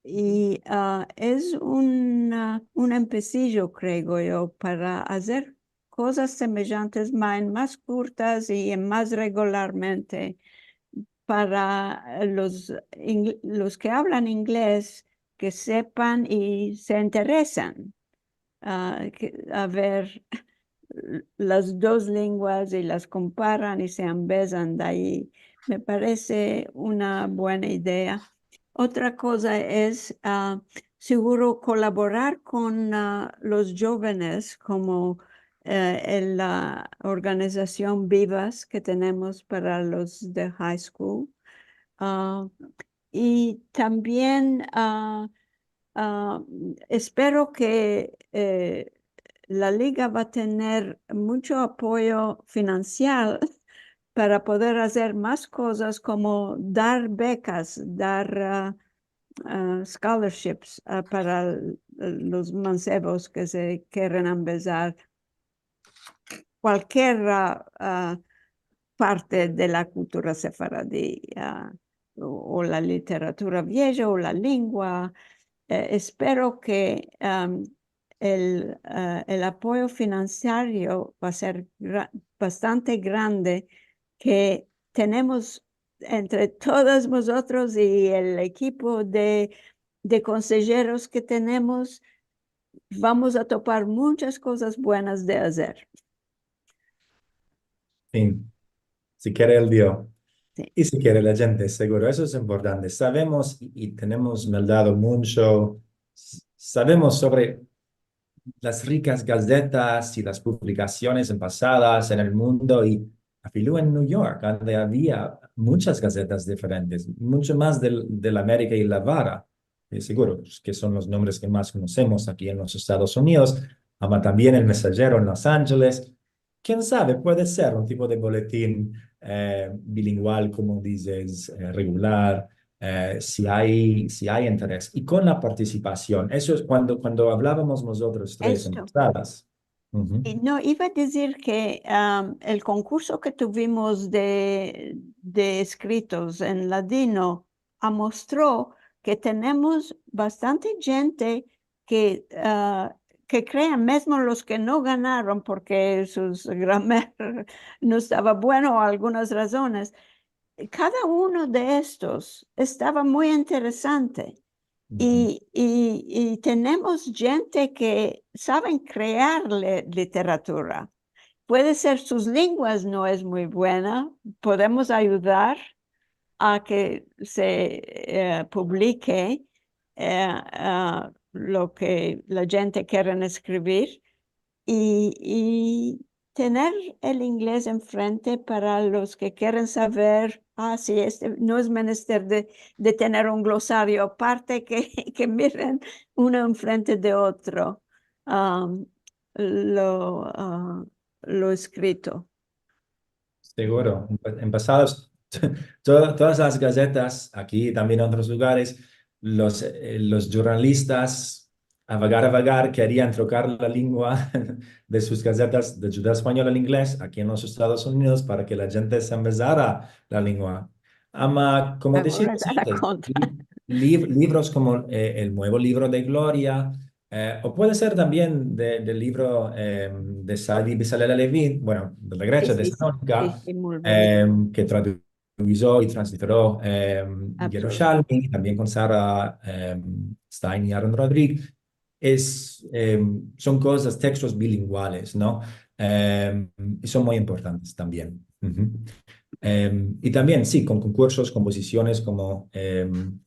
I, ah, es un, ah, un empesijo, kreo yo, para azer kozas semejantes, ma en mas kurtas i en mas regularmente para los ing-, los ke avlan inglez, ke sepan i se interesan, ah, ke, a ver las dos linguas i las komparan i se ambezan de ayi. Me parese una buena idea. Otra koza es, ah, seguro kolaborar kon, ah, los djovenes, komo, eh, el, la organizasion Vivas ke tenemos para los de high school. Ah, i tambien, ah, ah, espero ke, eh, la liga va a tener muncho apoyo finansial para poder azer mas kozas komo dar bekas, dar, ah, ah, scholarships, ah, para l-, los mansevos ke se keren ambezar kualkier, ah, ah, parte de la kultura sefaradi, ah, o, o la literatura vieja o la lingua. Eh, espero ke, am, el, ah, el apoyo finansiario va a ser gra-, bastante grande ke tenemos entre todos vozotros i el ekipo de, de konsejeros ke tenemos, vamos a topar munchas kozas buenas de azer. Fin. Si kere el Dio. Si. I si kere la djente, seguro. Eso es importante. Savemos i, i tenemos meldado muncho, s-, savemos sovre las rikas gazetas i las publikasiones en pasadas en el mundo i afilu en New York, ande avia munchas gazetas diferentes, muncho mas del, del Amerika i la Vara, eh, seguro, ke son los nombres ke mas konosemos aki en los Estados Unidos, ama tambien El Mensajero en Los Angeles. Kien save, puede ser un tipo de boletin, eh, bilingual, komo dizes, eh, regular, eh, si ay, si ay interes. I kon la partisipasion, eso es kuando, kuando avlavamos mozotros tres en pasadas. I no, iva a dizir ke, am, el konkurso ke tuvimos de, de eskritos en ladino amostro ke tenemos bastante djente ke, a, ke krean, mezmo los ke no ganaron porke sus gramer no estava bueno o algunas razones, kada uno de estos estava muy interesante. I, i, i tenemos djente ke saven krear le-, literatura. Puede ser sus lenguas no es muy buena, podemos ayudar a ke se, e, publike, e, a, lo ke la djente keren eskrivir i, i tener el inglez enfrente para los ke keren saver, a, si este, no es menester de, de tener un glosario aparte, ke, ke miren uno enfrente de otro, am, lo, a, lo eskrito. Seguro. En pasados, to-, todas las gazetas, aki i tambien en otros lugares, los, e, los djurnalistas, a vagar, a vagar, kerian trokar la lengua de sus gazetas de Djudeo Espanyol al inglez aki en los Estados Unidos para ke la djente se ambezara la lengua. Ama, komo dizia antes, li-, liv-, livros komo, e, El Muevo Livro de Gloria, e, o puede ser tambien de, del livro, em, de Sadi Bezalel Halevi, bueno, de la Gresia, de Salonika, em, ke tradujo i translitero, em, Yerushalmi, tambien kon Sara, em, Stein i Aaron Rodrigue. Es, em, son kozas, tekstos bilinguales, no? Em, i son muy importantes tambien. Em, i tambien, si, kon konkursos, kon pozisiones komo, em,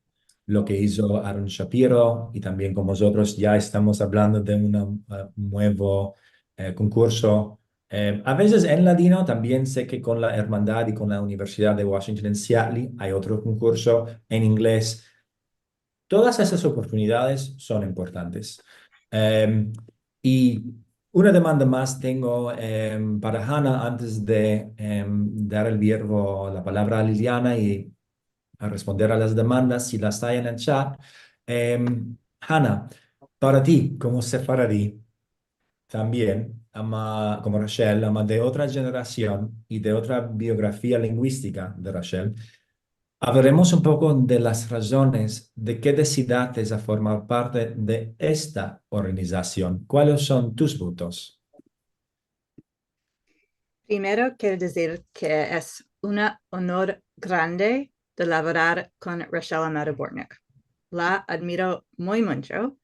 lo ke izo Aaron Shapiro, i tambien kon vozotros ya estamos avlando de una, a, muevo, e, konkurso. Em, a vezes en ladino, tambien se ke kon la Ermandad i kon la Universidad de Washington en Seattle ay otro konkurso en inglez. Todas esas oportunidades son importantes. Em, i una demanda mas tengo, em, para Hana antes de, em, dar el vierbo, la palavra a Liliana i a responder a las demandas, si las ay en el chat. Em, Hana, para ti, komo sefaradi, tambien, ama, komo Rachel, ama de otra jenerasion i de otra biografia linguistika de Rachel, avlaremos un poko de las razones de ke desidates a formar parte de esta organizasion. Kuales son tus vutos? Primero, kero dizir ke es un onor grande de lavorar kon Rachel Amado Bortnick. La admiro muy muncho.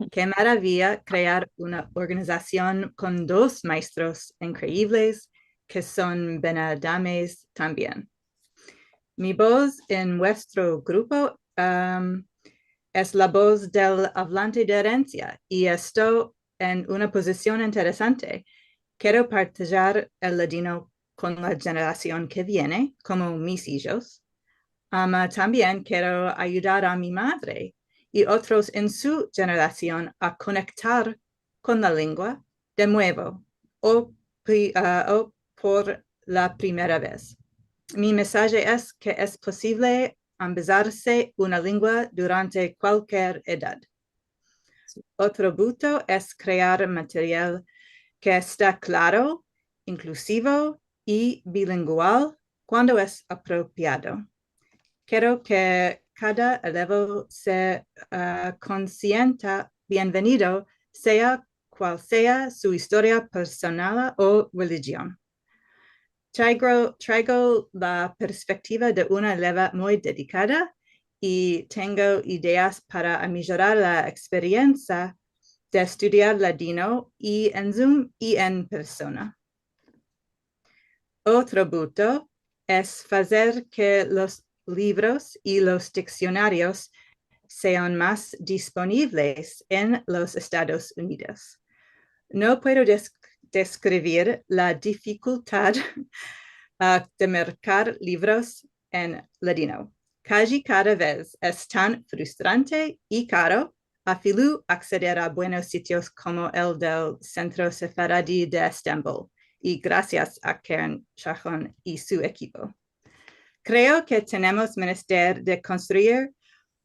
Ke maraviya krear una organizasion kon dos maestros inkreivles ke son benadames tambien. Mi voz en vuestro grupo, am, es la voz del avlante de erensia i esto en una pozision interesante. Kero partejar el ladino kon la jenerasion ke viene, komo mis ijos. Ama tambien kero ayudar a mi madre i otros en su jenerasion a konektar kon la lengua de muevo o pri-, a, o por la primera vez. Mi mensaje es ke es posivle ambezarse una lengua durante kualker edad. Otro vuto es krear material ke esta klaro, inklusivo i bilingual kuando es apropiado. Kero ke kada elevo se, a, konsienta bienvenido, sea kual sea su istoria personal o relijion. Traigo, traigo la perspektiva de una eleva muy dedikada i tengo ideas para amejorar la eksperiensia de estudiar ladino i en Zoom i en persona. Otro vuto es fazer ke los livros i los diksionarios sean mas disponivles en los Estados Unidos. No puedo des-, deskrivir la difikultad, a, de merkar livros en ladino. Kaji kada vez es tan frustrante i karo, afilu akseder a buenos sitios komo el del Sentro Sefaradi de Estambol, i grasias a Keren Shahon i su ekipo. Kreo ke tenemos menester de konstruir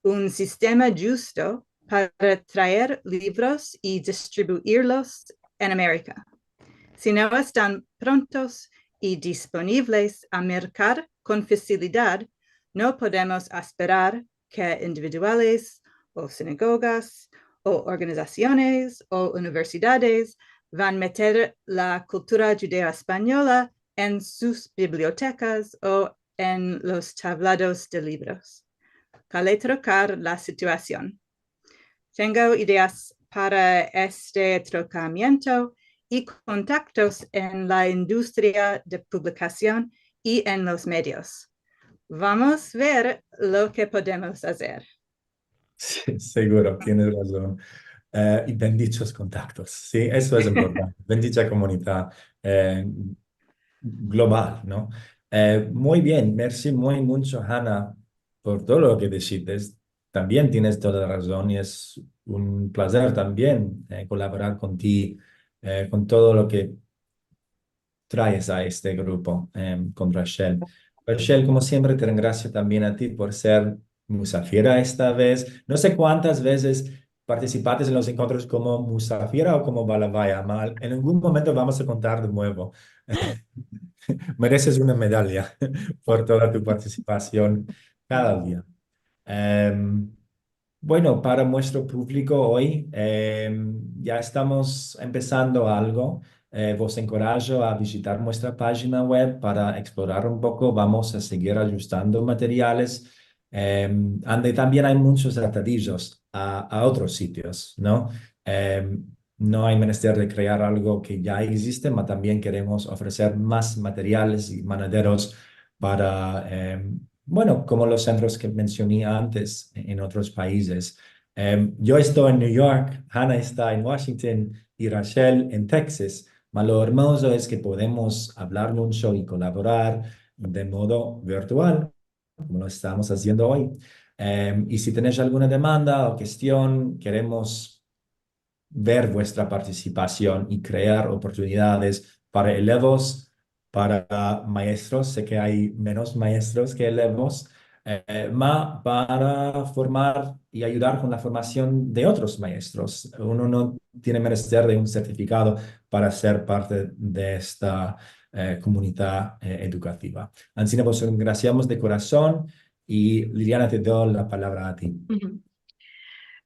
un sistema djusto para traer livros i distribuirlos en Amerika. Si no estan prontos i disponivles a merkar kon fasilidad, no podemos asperar ke individuales o sinagogas o organizasiones o universidades van meter la kultura djudeo-espanyola en sus bibliotekas o en los tavlados de livros. Kale trokar la situasion. Tengo ideas para este trokamiento i kontaktos en la industria de publikasion i en los medios. Vamos ver lo ke podemos azer. Si, seguro, tienes razon. Eh, i bendichos kontaktos. Si, esto es importante. Bendicha komunidad, eh, global, no? Eh, muy bien, mersi muy muncho, Hana, por todo lo ke dishites. Tambien tienes toda la razon i es un plazer tambien, eh, kolaborar kon ti, eh, kon todo lo ke traes a este grupo, em, kon Rachel. Rachel, komo siempre, te rengrasio tambien a ti por ser musafira esta vez. No se kuantas vezes partisipates en los enkontros komo musafira o komo balavai, ama en algun momento vamos a kontar de muevo. Mereses una medaya por toda tu partisipasion kada dia. Em, bueno, para muestro puvliko oy, em, ya estamos empesando algo. Eh, vos enkorajo a vijitar muestra pajina web para eksplorar un poko. Vamos a segir ajustando materiales, em, ande tambien ay munchos atadizos a, a otros sitios, no? Em, no ay menester de krear algo ke ya egziste, ma tambien keremos ofreser mas materiales i manaderos para, em, bueno, komo los sentros ke mensioni antes en otros paizes. Em, yo esto en New York, Hana esta en Washington i Rachel en Texas, ma lo ermozo es ke podemos avlar muncho i kolaborar de modo virtual, komo lo estamos aziendo oy. Em, i si tenesh alguna demanda o kestion, keremos ver vuestra partisipasion i krear oportunidades para elevos, para maestros, se ke ay menos maestros ke elevos, eh, ma para formar i ayudar kon la formasion de otros maestros. Uno no tiene menester de un sertifikado para ser parte de esta, eh, komunidad, eh, edukativa. Ansina vos engrasiamos de korason i Liliana, te do la palavra a ti.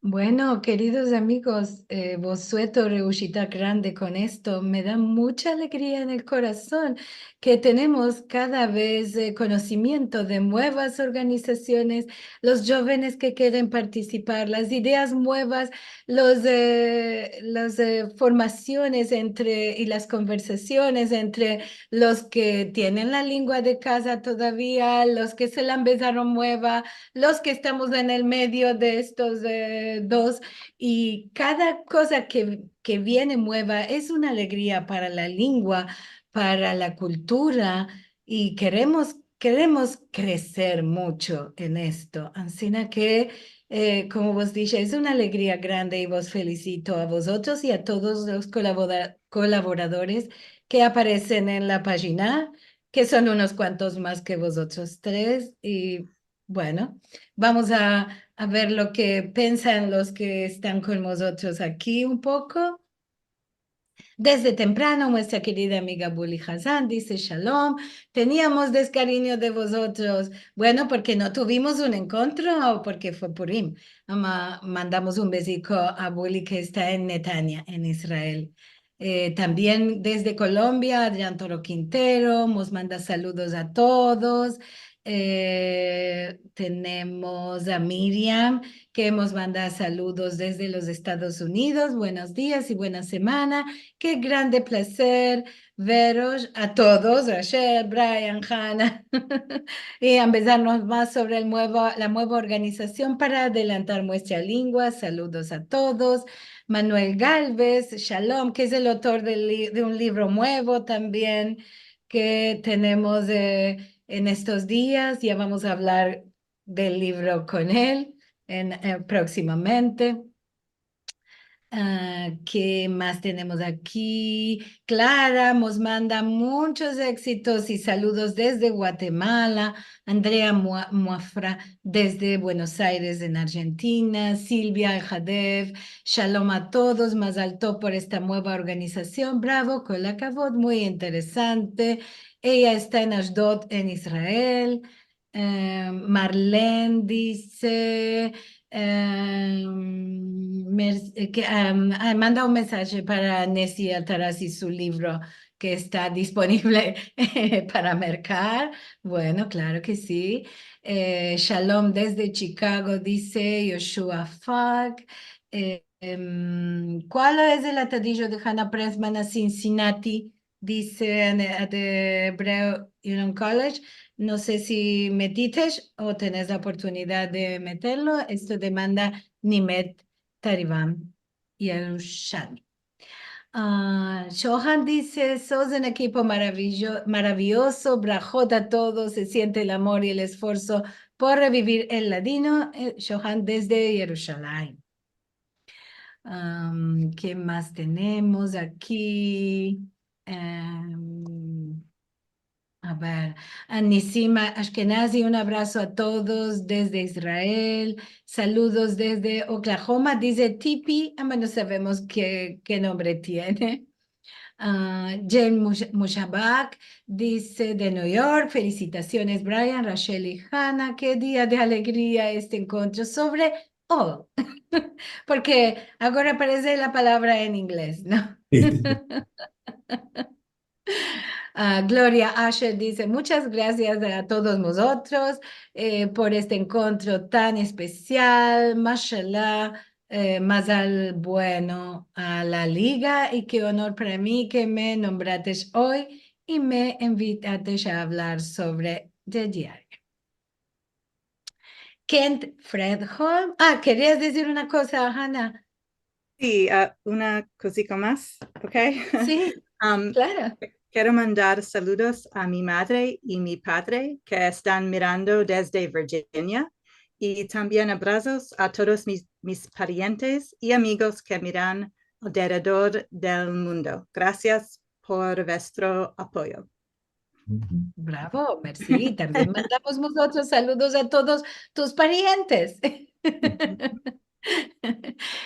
Bueno, keridos amigos, eh, vos sueto reushitar grande kon esto. Me da muncha alegria en el korason ke tenemos kada vez, eh, konosimiento de muevas organizasiones, los djovenes ke keren partisipar, las ideas muevas, los, eh, las, eh, formasiones entre, i las konversasiones entre los ke tienen la lengua de kaza todavia, los ke se la empesaron mueva, los ke estamos en el medio de estos, eh, dos, i kada koza ke, ke viene mueva es una alegria para la lengua, para la kultura, i keremos, keremos kreser muncho en esto. Ansina ke, eh, komo vos dishe, es una alegria grande i vos felisito a vozotros i a todos los kolabora-, kolaboradores ke aparesen en la pajina, ke son unos kuantos mas ke vozotros tres, i bueno, vamos a, a ver lo ke pensan los ke estan kon mozotros aki un poko. Desde temprano, muestra kerida amiga Buli Hazan dise: "Shalom, teniamos deskarinyo de vozotros." Bueno, porke no tuvimos un enkontro o porke fue Purim. Ama, mandamos un beziko a Buli ke esta en Netanya, en Israel. Eh, tambien desde Kolombia, Adrian Toro Quintero, mos manda saludos a todos. Eh, tenemos a Miriam, ke mos manda saludos desde los Estados Unidos. Buenos dias i buena semana. Ke grande plazer veros a todos, Rachel, Brian, Hana. I ambezarmos mas sovre el muevo, la mueva organizasion para adelantar muestra lengua. Saludos a todos. Manuel Galvez, shalom, ke es el autor del li-, de un livro muevo tambien ke tenemos, eh, en estos dias. Ya vamos a avlar del livro kon el en, eh, proksimamente. Ah, ke mas tenemos aki? Clara mos manda munchos eksitos i saludos desde Guatemala. Andrea Mua-, Muafra desde Buenos Aires, en Argentina. Silvia Aljadev, shalom a todos, mazal tov por esta mueva organizasion. Bravo, kol hakavod, muy interesante. Eya esta en Ashdod, en Israel. Eh, Marlene dize, eh, mer-, eh, ke, em, ah, manda un mensaje para Nessi Altarasi, su livro ke esta disponivle para merkar. Bueno, klaro ke si. Eh, Shalom desde Chicago, dize Yoshua Falk. Eh, em, kual es el atadijo de Hannah Pressman a Cincinnati? Dize en, eh, de Hebrew Union College. No se si metitesh o tenesh la oportunidad de meterlo. Esto demanda Nimet Tarivam Yerushalmi. Ah, Shohan dize, sos un ekipo maraviyo-, maraviyozo, brahot a todos, se siente el amor i el esforso por revivir el ladino, eh, Shohan desde Yerushalayim. Am, ke mas tenemos aki? Em, a ver, Anisima Ashkenazi, un abrazo a todos desde Israel. Saludos desde Oklahoma, dize Tipi. Ah, no savemos ke, ke nombre tiene. Ah, Jen Mush-, Mushabak dize de New York, felisitasiones, Brian, Rachel i Hannah. Ke dia de alegria este enkontro sovre o. Porke agora aparese la palavra en inglez, no? Si. Ah, Gloria Asher dize, muchas gracias a todos vozotros, eh, por este enkontro tan espesial. Mashallah, eh, mazal bueno a la liga i ke onor para mi ke me nombratesh oy i me invitatesh a avlar sovre de diario. Kent Fredholm. Ah, kerias dizir una koza, Hannah? Si, ah, una kozika mas, ok? Si, am, klaro. Kero mandar saludos a mi madre i mi padre ke estan mirando desde Virginia, i tambien abrazos a todos mis, mis parientes i amigos ke miran alderedor del mundo. Grasias por vuestro apoyo. Bravo, mersi. Tambien mandamos mozotros saludos a todos tus parientes.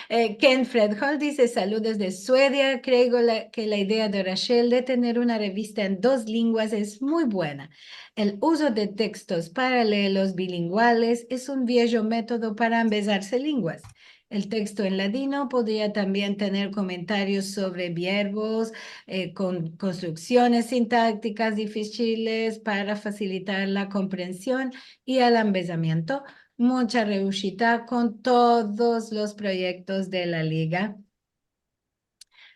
Eh, Ken Fredholm dize, saludos de Suedia. Kreigo la, ke la idea de Rachel de tener una revista en dos linguas es muy buena. El uzo de tekstos paralelos bilinguales es un viejo metodo para ambezarse linguas. El teksto en ladino podria tambien tener komentarios sovre verbos, eh, kon konstruksiones sintaktikas difisiles para fasilitar la komprension i el ambezamiento. Muncha reushita kon todos los proyektos de la liga.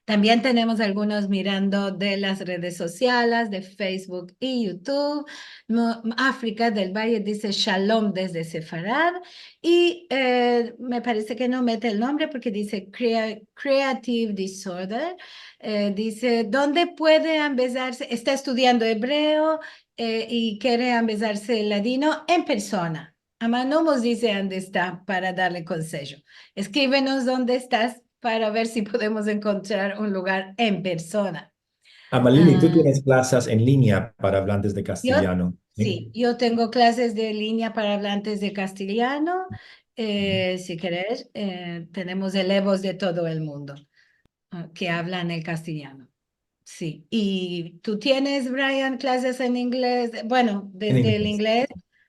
Tambien tenemos algunos mirando de las redes sosiales, de Facebook i YouTube. Mo-, Afrika del Valle dize, shalom desde Sefarad. I, eh, me parese ke no mete el nombre porke dize crea-, Creative Disorder. Eh, dize, donde puede ambezarse? Esta estudiando ebreo, eh, i kere ambezarse ladino en persona. Ama no mos dize ande esta para darle konsejo. Eskrivenos donde estas para ver si podemos enkontrar un lugar en persona. Ama Lili, tu tienes klasas en linea para avlantes de kastilyano, si? Si, yo tengo klases de linea para avlantes de kastilyano. Eh, si keres, eh, tenemos elevos de todo el mundo, ah, ke avlan el kastilyano. Si. I tu tienes, Brian, klases en inglez? Bueno, desde el inglez.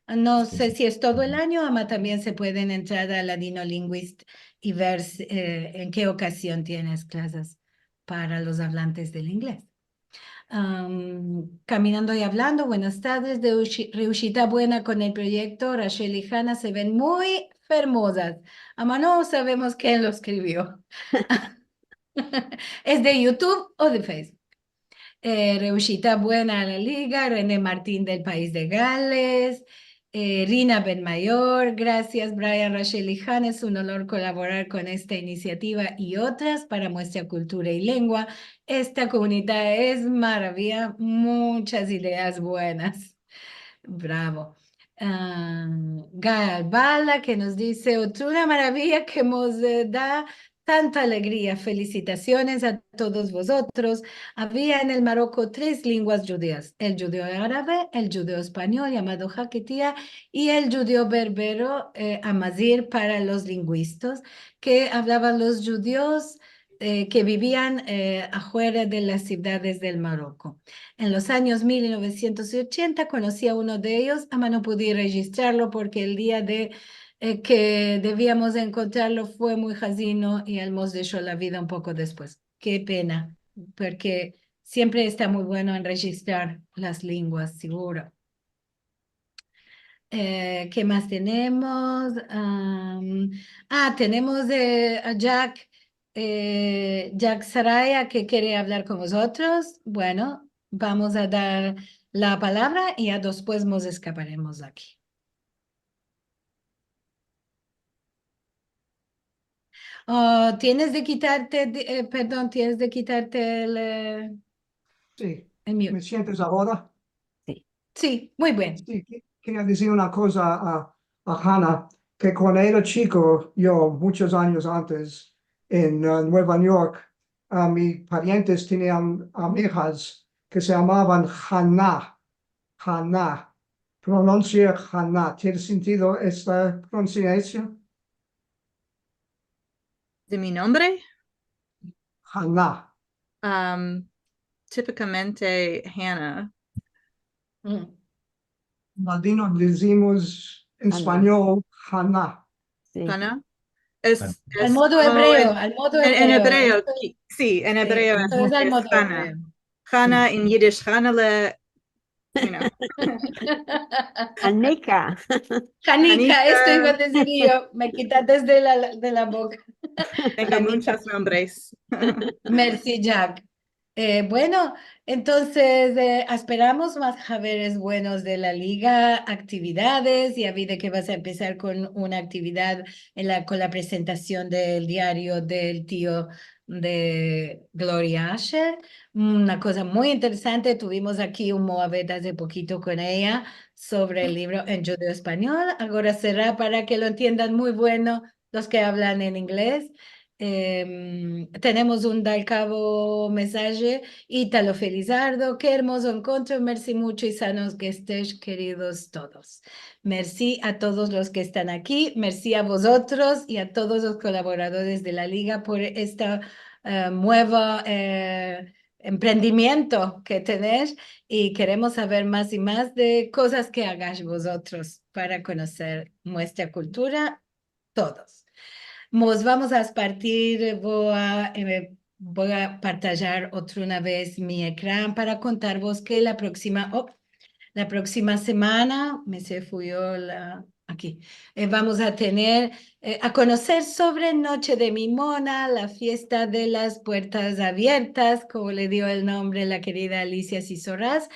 No se si es todo el anyo, ama tambien se pueden entrar a Ladinolinguist i ver, eh, en ke okazion tienes klases para los avlantes del inglez. Am, Kaminando i Avlando, buenas tardes. De Ushi-, Reushita buena kon el proyekto. Rachel i Hannah se ven muy fermozas. Ama no savemos ken lo eskrivio. Es de YouTube o de Facebook? Eh, Reushita buena a la liga, René Martin del pais de Gales, eh, Rina Benmayor, grasias, Brian, Rachel i Hannah, es un onor kolaborar kon esta inisiativa i otras para muestra kultura i lengua. Esta komunidad es maraviya, munchas ideas buenas. Bravo. Ah, Gal Bala, ke mos dize, otra maraviya ke mos, eh, da tanta alegria. Felisitasiones a todos vozotros. Avia en el Maroko tres lenguas djudias, el djudeo arabe, el djudeo espanyol yamado Haketiya i el djudeo berbero, eh, Amazigh para los linguistas, ke avlavan los djudios eh, ke bivian, eh, afuera de las sivdades del Maroko. En los anyos mil novesientos ochenta konosi a uno de eyos, ama no pudi rejistrarlo porke el dia de, eh, ke deviamos enkontrarlo fue muy hazino i el mos desho la vida un poko despues. Ke pena, porke siempre esta muy bueno en rejistrar las lenguas, siguro. Eh, ke mas tenemos? Am, ah, tenemos, eh, a Jack, eh, Jack Saraya ke kere avlar kon vozotros. Bueno, vamos a dar la palavra i ya despues mos eskaparemos de aki. Oh, tienes de kitarte, de, eh, pardon, tienes de kitarte el, eh, si, el mute. Me sientes agora? Si. Si, muy bien. Si, ke-, keria dizir una koza a, a Hana, ke kuando era chiko, yo, munchos anyos antes, en, eh, Nueva York, a mi parientes tenian amigas ke se yamavan Hana, Hana. Pronunsia Hana. Tiene sentido esta pronunsiasion? De mi nombre? Hana. Am, tipikamente Hannah. Mm. Ladino dizimos en espanyol Hana. Si. Hana. Es, es, al modo ebreo, al modo ebreo. En ebreo, si, en ebreo es, es al modo ebreo. Hana, en yiddish, Hanale, you know. Hanika. Hanika, esto iva a dizir yo, me kitates de la, de la boka. Tengo munchos nombres. Mersi, Jack. Eh, bueno, entonses, eh, asperamos mas haveres buenos de la liga, aktividades, i a vida ke vas a empesar kon una aktividad en la, kon la presentasion del diario del tio de Gloria Asher. Una koza muy interesante, tuvimos aki un muhabet aze pokito kon eya sovre el livro en djudeo-espanyol. Agora sera para ke lo entiendan muy bueno los ke avlan en inglez. Em, tenemos un dal kavo mesaje. Italo Felizardo, ke ermozo enkontro, mersi muncho i sanos ke estesh, keridos todos. Mersi a todos los ke estan aki, mersi a vozotros i a todos los kolaboradores de la liga por esta, eh, mueva, eh, emprendimiento ke tenesh, i keremos saver mas i mas de kozas ke agash vozotros para konoser muestra kultura, todos. Mos vamos a espartir, vo a, eh, vo a partajar otra una vez mi ekran para kontarvos ke la proksima, oh, la proksima semana, me se fuyo la, aki, eh, vamos a tener, eh, a konoser sovre Noche de Mimona, la fiesta de las puertas aviertas, komo le dio el nombre la kerida Alicia Sisoraz.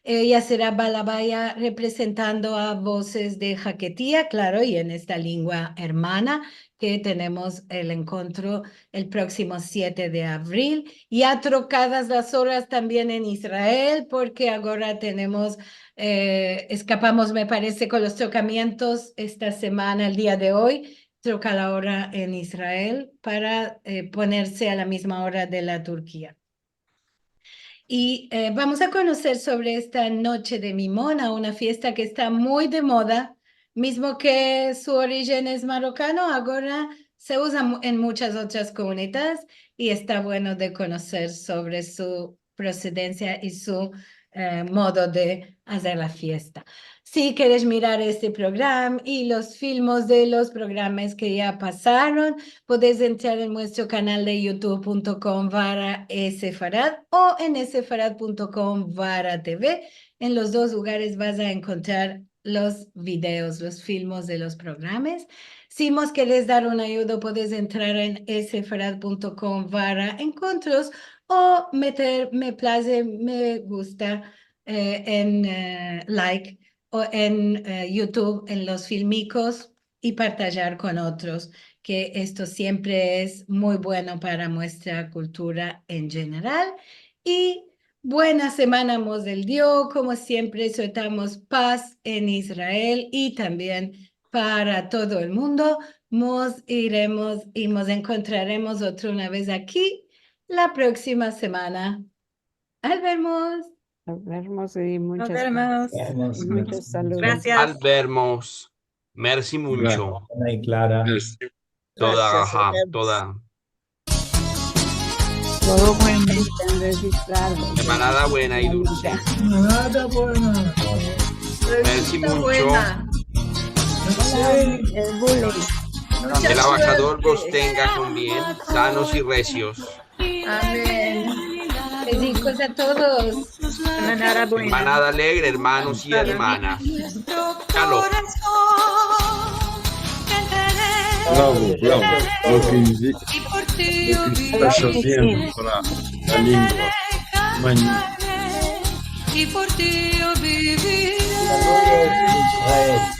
Eya sera balabaya reprezentando a Vozes de Haketia, klaro, i en esta lengua ermana, ke tenemos el enkontro el proksimo siete de avril. Ya trokadas las oras tambien en Israel, porke agora tenemos, eh, eskapamos, me parese, kon los trokamientos esta semana, el dia de oy, troka la ora en Israel para, eh, ponerse a la mizma ora de la Turkia. I, eh, vamos a konoser sovre esta Noche de Mimona, una fiesta ke esta muy de moda, mizmo ke su orijen es marokano, agora se uza mu-, en munchas otras komunidades i esta bueno de konoser sovre su prosedensia i su, eh, modo de azer la fiesta. Si keresh mirar este programa i los filmos de los programas ke ya pasaron, podesh entrar en muestro kanal de youtube punto com barra esefarad o en esefarad punto com barra TV. En los dos lugares vas a enkontrar los videos, los filmos de los programas. Si mos keresh dar un ayudo, podesh entrar en esefarad punto com barra enkontros o meter me plaze, me gusta, eh, en, eh, like o en, eh, YouTube, en los filmikos i partajar kon otros, ke esto siempre es muy bueno para muestra kultura en jeneral. I buena semana mos del Dio, komo siempre, sueltamos pas en Israel i tambien para todo el mundo. Mos iremos i mos enkontraremos otra una vez aki la proksima semana. Al vermos. Al vermos i munchas, munchos saludos. Grasias. Al vermos. Mersi muncho. Ana i Klara. Toda, aja, toda. Todo bueno. Están registrados. Semanada buena i dulse. Semanada buena. Mersi muncho. Resulta buena. El bullying. Mucha suerte. El Abajador vos tenga kon bien, sanos i resios. Amen. Besicos a todos. Semanada buena. Semanada alegre, ermanos i ermanas. Chalo. Bravo, bravo. Lo ke, lo ke esta aziendo para la lengua. Mani. Saludos, Israel.